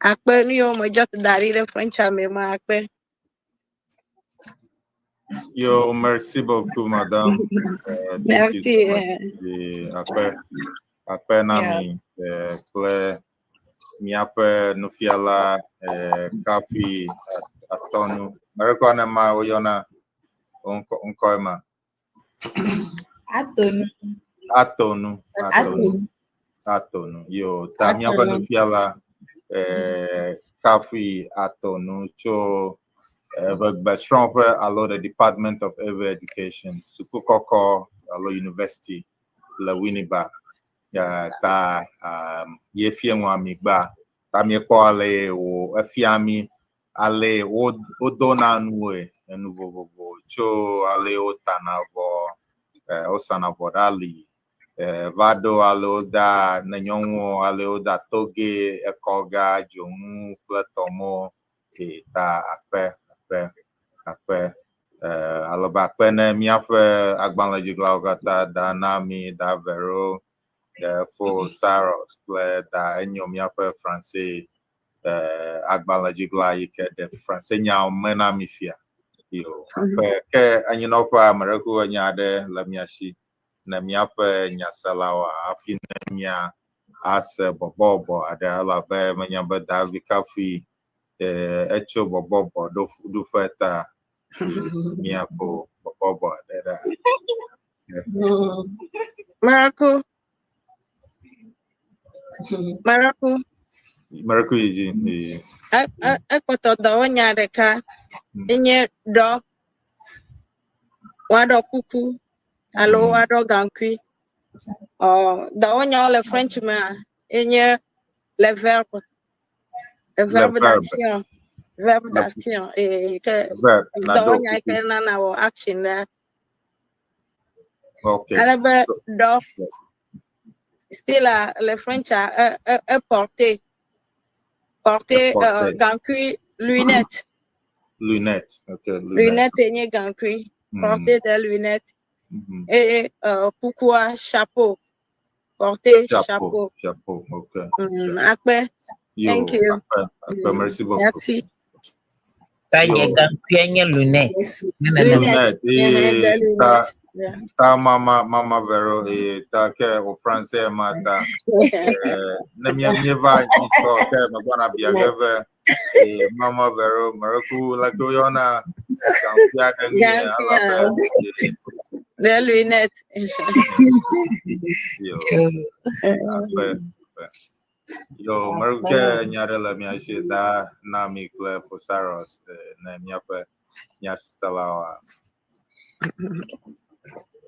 Akpe nu yiwo me just da ɖi ɖe French me ma akpe. Yo, merci beaucoup, madame. Thank you Merci. so much. Akpe, akpe na mi kple míaƒe nufiala Kafi Atɔnu. Merekɔ ne ma woyɔna wo ŋkɔ ma. Atonu. Atonu. Atonu. Atonu. Atonu. Yo, ta míaƒe Atonu. nufiala Kafi Atonu tso Eʋegbesrɔ̃ƒe alo the Department of Ewe Education, suku kɔkɔ alo university le Winneba. Ta ye fia nua mi gba. Ta miekpɔ ale wo efia mi ale wo wodona nue enu vovovo tso ale wotana avɔ, wosana avɔ ɖe ali, va ɖo ale woda ne nyɔnuwo ale woda toge, ekɔga, dzonu kple tɔmɔ. Ta akpe akpe. Akpe ale be akpe ne míaƒe agbalẽdziglawo katã da na mi, da Vero, da Fo Saros kple da enyo míaƒe Franse agbalẽdzigla yi ke ɖe Franse nyawo me na mi fia. Yo, akpe ke anyinɔƒe ame ɖe ko enya aɖe le mia si ne míaƒe nyaselawo hafi ne mia ase bɔbɔbɔ aɖe elabe menya be Davi kafui etso bɔbɔbɔ ɖoƒe ta míaƒo bɔbɔbɔ aɖe ɖa. Miracle. Miracle. Miracle yi dzi. Yi. Ekpɔtɔ dɔwɔnya ɖeka enye ɖɔ. Woaɖɔ kuku alo woaɖɔ gaŋkui. Ɔ dɔwɔnyawo le French mea enye le verbe. Le verbe verbe. d'action. Verbe d'action. Et que Verbe, na ɖo dɔwɔnya yi kuku. ke nana wɔ action la. Okay. Ale be ɖɔ. Still le French a e porter. Porter Porter. Gaŋkui lunette. Lunette. Okay, lunette. Lunette enye gaŋkui. Porter des lunettes. Et kukua chapeau. Porter Chapeau. chapeau. Chapeau. Okay. Akpe. Yo, Thank you. Akpe, akpe, merci beaucoup. Merci. Ta nye Yo. gaŋkui nye lunette. Ne nenema. Lunette. Yeah, Eh, des ta lunettes. Yeah. Ta mama Vero eh ta ke o français ma ta ne mia mieva nyitsɔ ke megbɔna bia ge be mama Vero mereku leke woyɔna gaŋkui aɖe ŋu ye Gaŋkui, elabe Des lunettes. Yo, akpe, akpe. Yo, mereku ke nya ɖe le mia si da na mi kple Fosaros ne míaƒe nyaselawoa.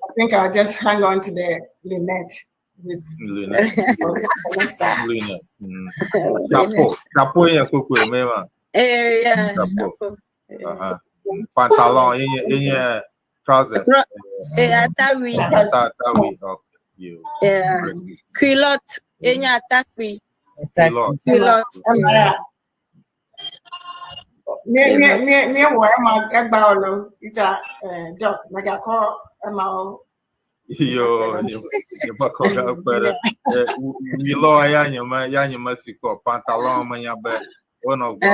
I think I'll just hang on to the lunette with Lunette. for next time. Lunette. Chapeau. Chapeau ye kukue mema. Yeah, Chapeau. chapeau. Pantalon yenye trousers. Atawi. Atawi. Okay. You. Yeah. Culotte. Enye atakpui. Culotte. Culotte. Yeah. Me wɔ ɛma ɛgba ɔlɔ ita doc mɛgakɔ ɛma o. Yo, nyeba kɔ kpere. Wilo ya nyema ya nyema sikɔ pantalon me nya be wonɔ gbɔ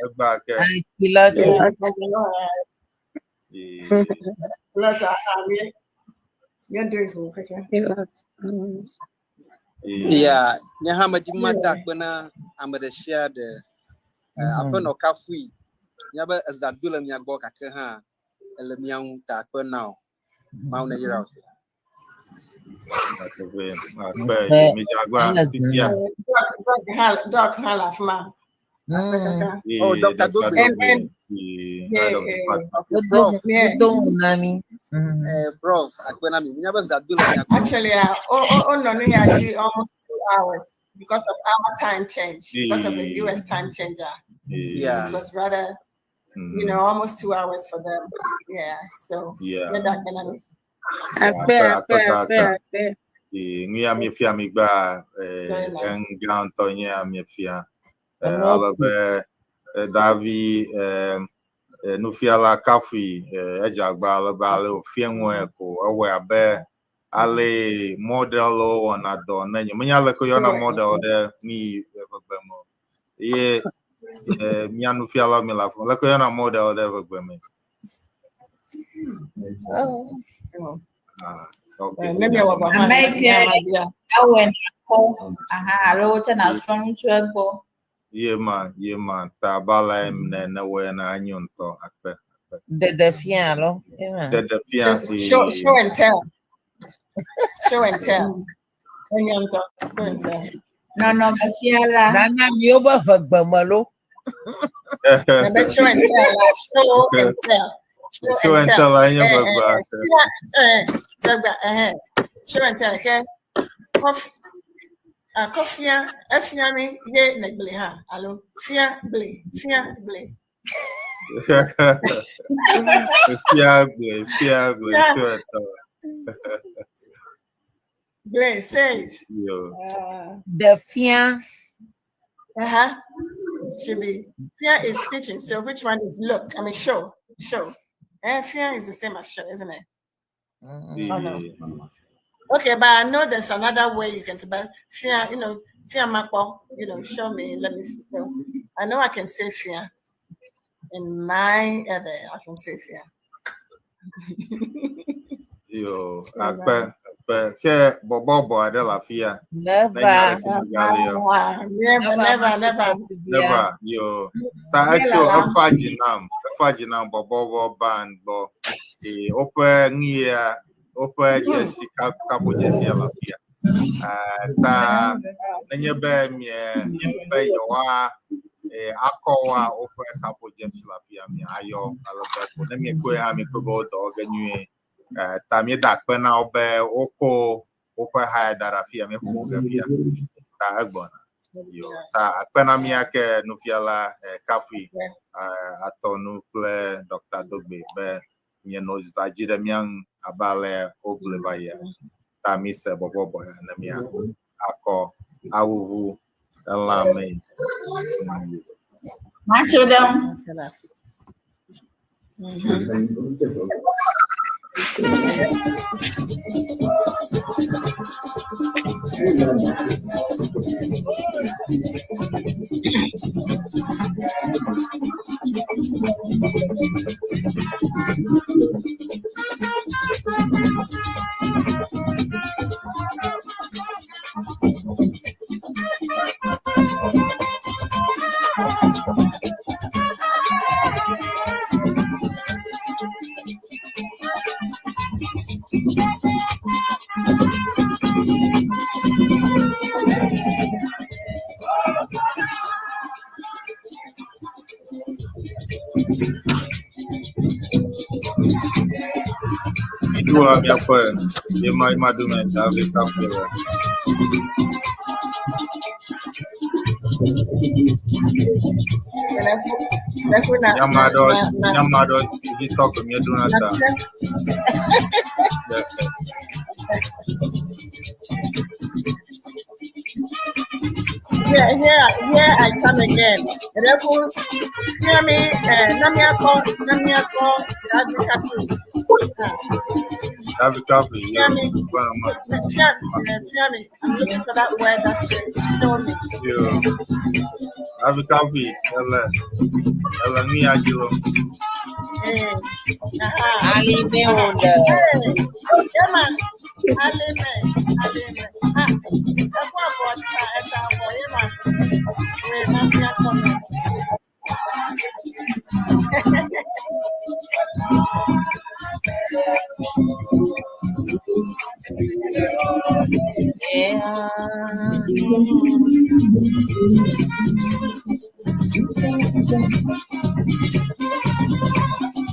egba ke. Culotte. Culotte a me me do it keke. Culotte. Yeah, nye hã medzi be mada akpe na ame ɖe sia ɖe. Aƒenɔ kafui. Nya be eza do le mia gbɔ gake hã ele mia ŋu ta akpe na wò. Mawu ne yra wò se. Akpe, akpe, mi dze agba fifia. Doc hã le afi ma. Akpe. Oh, Dr. Dogbe. And Head of department. Okay, prof. Wodo na mi. Prof, akpe na mi. Nya be eza do le mia gbɔ. Actually, oh, no, no, yeah, almost 2 hours because of our time change, because of the US time change. Yeah. It was rather, almost 2 hours for them. Yeah. So, yeah, that gonna be. Akpe, akpe, akpe, akpe. Nu ya miefia mi gba Very nice. ŋgã ŋutɔ nye ya miefia. Ale be Davi nufiala kafui edze agba ale be ale wòfia nue ko ewɔe abe ale model wɔna dɔ ne nye menya leke woyɔna model ɖe mi ʋegbe me o. Ye mia nufiala mi le afi ma leke woyɔna model ɖe ʋegbe me. Ah, okay. Let me have a hand. Ame ke awɔe nakɔ aha alo wotse nasrɔ̃ nu tso egbɔ. Ye ma ta bala ne ne wɔe na anyo ŋutɔ akpe. Ɖeɖe fia alo? Ema. Ɖeɖe fia. Show and tell. Show and tell. Show and tell. Nɔnɔmefiala. Nana miwo be ʋegbe me lo. Ebe show and tell. Like, show and tell. Show and tell enye ʋegbe. Ʋegbe, show and tell. Ke akɔ fia, efia mi ye negble hã alo fia gble, fia gble. Fia gble, fia gble, show and tell. Gble, say it. Yo. Ɖe fia. Should be. Fia is teaching. So which one is look? I mean show. Show. Eh, fear is the same as show, isn't it? Mm. Oh no. Okay, but I know there's another way you can but fear, you know, fear makpo, you know, show me, let me see. So I know I can say fear. In my area, I can say fear. Yo, akpe, akpe. Ke bɔbɔbɔ aɖe le afi ya. Never. Ne nya ɖeke megali o. Never, never, never. Never. Yo. Ta etso efa dzi nam. Efa dzi nam bɔbɔbɔ band gbɔ. Eye woƒe nu ya, woƒe dzesi kaƒo dzesi le afi ya. Eh, ta nenye be mie be yewoa akɔ woa woƒe kaƒo dzesi le afi ya mia ayɔ ale be ko ne miekpɔe hã miekpɔe be wo dɔ wɔ ge nyuie. Eh, ta míeda akpe na wo be wokɔ woƒe ha ya da ɖe afi ya míeƒo ge fia. Ta egbɔna. Yo, ta akpe na mía ke nufiala Kafui atɔ nu kple Dr. Dogbe be mienɔ zã dzi ɖe mía ŋu abe ale wogblɔe va yia. Ta mi se bɔbɔbɔ ya ne mía akɔ awuwu elã me. Matso ɖe ŋu. Miɖoa míaƒe yema yema dome David Kafui le. Nyama ɖewo nyama ɖewo dzi tɔ ko míeɖona ta. Here, here, here I come again. Therefore, hear me, Namiako, Namiako, David Kafui. David Kafui, yo. Hear me. Gbɔna Hear me. I'm looking for that word that says show me. Yo. David Kafui, ele ele nu ya dzi lo. Eh, aha. Alime wòle. Hey, yeah, man. Alime, alime. Ah, ẹkú àbọ̀ ọ̀tá ẹ̀ta àbọ̀ yé ma. Wait, Namiako. Yeah.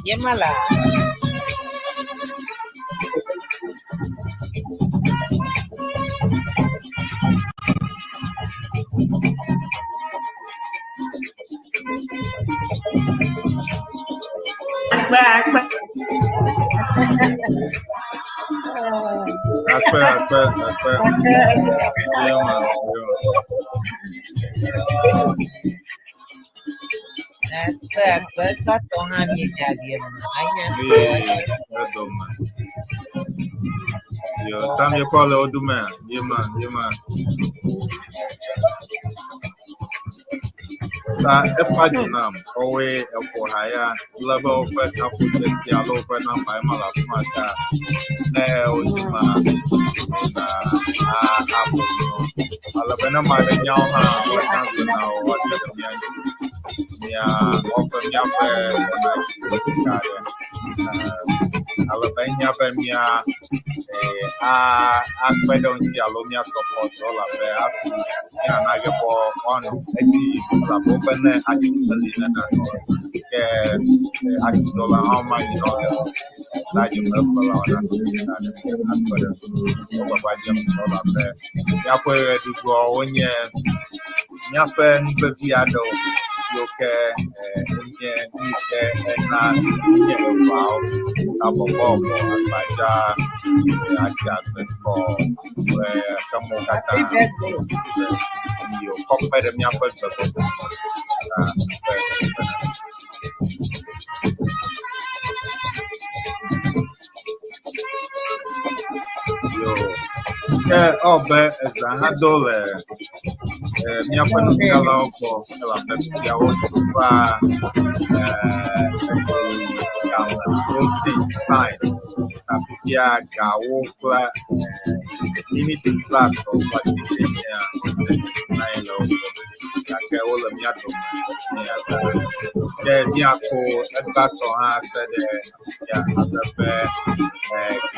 Yemala. Akpe akpe. Akpe akpe akpe. Yema yema. Akpe akpe katɔ hã míegaɖi eme. Anya Ye edome. Yo, ta míekpɔ le wo dome. Yema yema. Ta efa dzi nam woawoe eƒo ha ya le be woƒe kaƒo dzesi alo woƒe namba ema le afi ma ta ne wodzi ma na a aƒo nu. Ale be ne ame aɖe nya wo hã woate ŋu agblɔ na wo woate ɖe mía ŋuti. Mía woƒe míaƒe wɔna dzi ɖeka aɖe. Ale be enya be mía a akpe ɖe wo ŋuti alo mía support wo elabe hafi míana ge be woanɔ edzi elabe wobe ne atsi meli nene ke atsidɔla hã womanyi na wo ge o. Ta dzi me ƒe la wɔna ɖeka aɖe akpe ɖe wo gbagba dzem elabe míaƒe ɣeɖuɖuawo wonye míaƒe nu vevi aɖewo siwo ke enye nu yi ke ena nye eʋawo abɔbɔbɔ agbadza atsi agbekɔ kple xemewo katã yi wòkɔ kpe ɖe míaƒe gbegbɔgblɔ ŋu. Ta akpe akpe na mi. Ke ewɔ eza hã do le míaƒe nufialawo gbɔ elabe fiawo va game rotate time ta fifia gawo kple miniti blatɔ̃ kple asieke nyea na ye le wo gbɔ gake wole mía dome eya ta ke míako egbãtɔ hã se ɖe ya abe be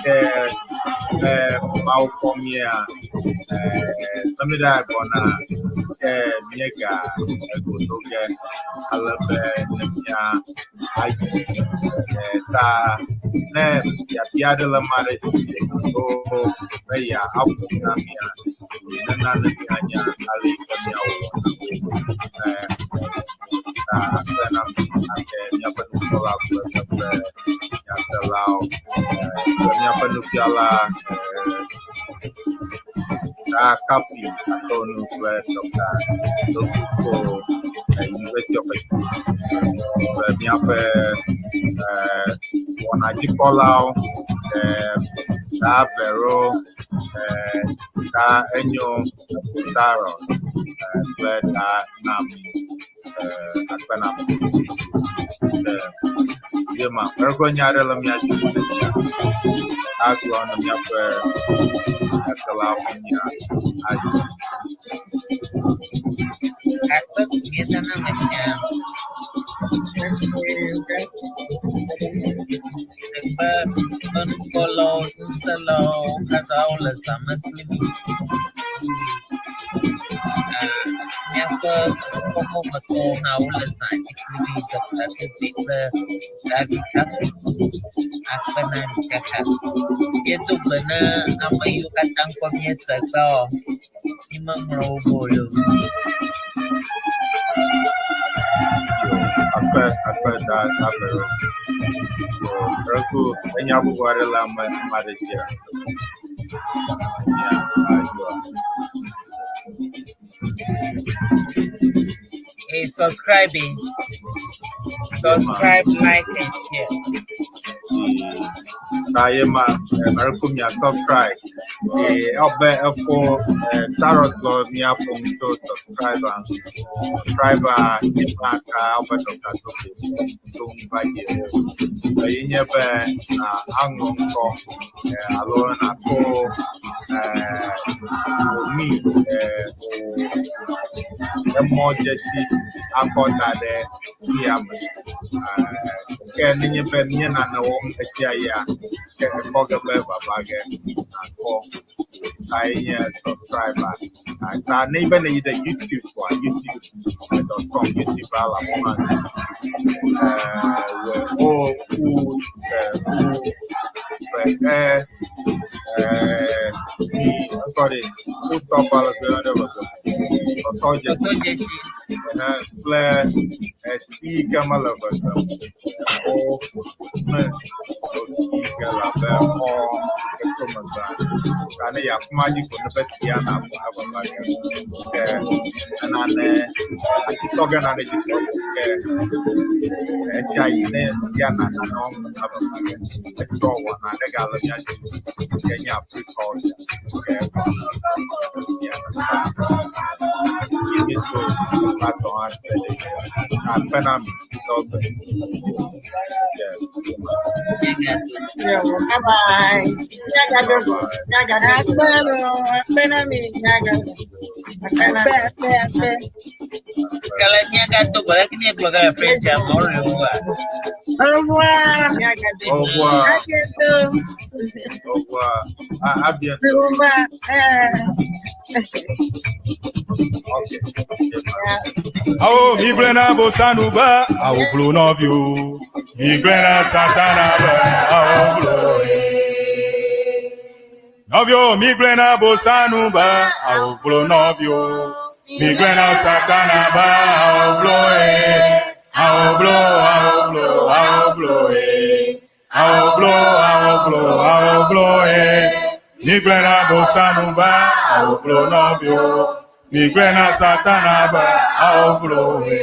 ke be Mawu kpɔ mía ne mi ɖe gbɔna ke míega ego do ge ale be ne mía ayi ta ne biabia aɖe le ame aɖe si alo be yeaƒo na mía nena ne míanya ale yi ke míawɔ ta akpe na mi ake míaƒe nukpɔla kple míaƒe nyaselawo kple míaƒe nufiala ta Kapi Atonu kple Dr. Dokuko University of Education kple míaƒe wɔnadzikpɔlawo ta Vero ta Enyo Sarah kple ta Nami akpe na mi. Ye ma eƒe nya aɖe le mía dzi agblɔ na míaƒe nyaselawo ƒe nya ayi. Akpe míeda na ame sia ƒe enukpɔlawo, nuselawo katã wole zã me kpli mí. Míaƒe kɔkɔmetɔwo hã wole zã dzi kpli mí. Dr. Tobi kple David Kafi. Akpe na mi kaka. Míedo gbe na ame yiwo katã ŋkɔ míese egbea o. Mímeŋlɔ wo be o loo. Akpe akpe da da Vero. Eku enya bubu aɖe le ame ame aɖe dzia. Nya ayoa. Hey, subscribing. Subscribe, like, and share. Ta ye ma mɛreko mia subscribe. Ɔbɛ ɛfo tarot lɔ mia ƒom tso subscribe a subscribe a ye ma ka ɔbɛ Dr. Tobi to ŋu va yi o. Eye nye be na aŋlɔ ŋkɔ alo nakɔ omi o emɔ dzesi akɔ da ɖe sia me. Ke nenye be míe nane wɔm esia yia, ke ekpɔ ge be vava ge nakɔ ta ye nye subscribe a. Ta ne be ne yi ɖe YouTube wa youtube.com YouTube la afi ma wɔ o u u v e i sorry u tɔ ba le gbe ɖe me tɔtɔ dzesi Tɔtɔ dzesi. Kple esi yi ke mele veve o me yi ke le abe xɔ ke to megbea ta ne yi afi ma dzi ko ne be tia na akpɔ eveva ge ke nane atitɔ ge nane dzi kpɔ ke esia yi ne tia na nane wɔm eveva ge etsɔ wɔna ɖe gale mía dzi ke nye Afrika ke tia míeto atɔ hã te ɖe akpe na mi tɔgbe. Yeah. Míegado. Yeah, bye bye. Nyagadogo. Nyagadogo. Akpe lo, akpe na mi. Nyagadogo. Akpe na Akpe, akpe, akpe. Kala míagado gbe leke míegblɔ ge le French amewo le woa. Au revoir. Nyagadogo. Au revoir. À bientôt. Au revoir. À bientôt. Au revoir. Ok. Awo mi gblẽ na bosanu be awo blo nɔviwo. Mi gblẽ na satana be awo blo. Nɔviwo mi gblẽ na bosanu be awo blo nɔviwo. Mi gblẽ na satana be awo blo ye. Awo blo awo blo awo blo ye. Awo blo awo blo awo blo ye. Mi gblẽ na bosanu be awo blo nɔviwo. Mi gblẽ na satana be awo blo ye.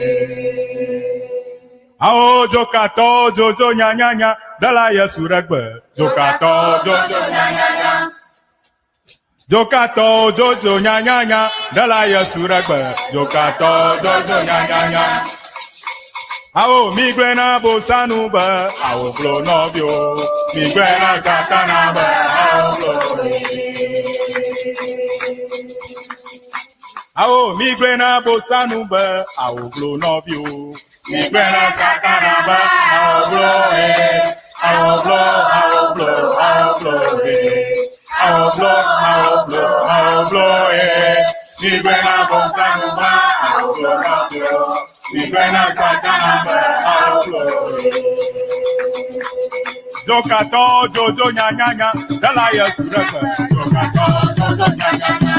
Awo dzokatɔ dzodzo nyanyanya ɖela Yesu ɖe gbe. Dzokatɔ dzodzo nyanyanya. Dzokatɔwo dzodzo nyanyanya, ɖela Yesu ɖe gbe. Dzokatɔwo dzodzo nyanyanya. Awo mi gblɔe na bosanu be awo vlo nɔviwo. Mi gblɔe na Satana be awo vlo. Awo mi gblɔe na bosanu be awo vlo nɔviwo. Mi gblɔe na Satana be awo vlo he. Awo vlo, awo vlo, awo vlo he. Awo vlo, awo vlo, awo vlo he. Mi gblɔe na bosanu be awo vlo nɔviwo. Mi gblɔe na Satana be awo vlo he. Dzokatɔ dzodzo nyanyanya, ɖela Yesu ɖe gbe. Dzokatɔ dzodzo nyanyanya.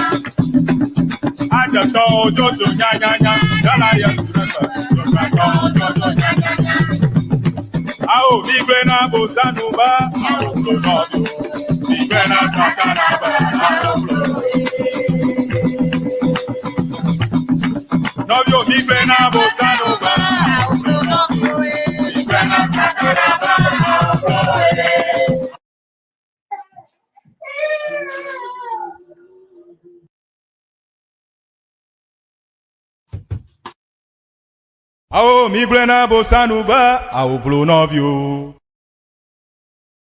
Adzetɔwo dzodzo nyanyanya, ɖela Yesu ɖe gbe. Dzokatɔ dzodzo nyanyanya. Awo mi gblɔe na bosanu be awo vlo nɔviwo. Mi gblɔe na Satana be awo vlo. Nɔviwo mi gblɔe na bosanu be awo vlo nɔviwo. Mi gblɔe na Satana be awo vlo. Awo mi gblɔe na bosanu be awo vlo nɔviwo.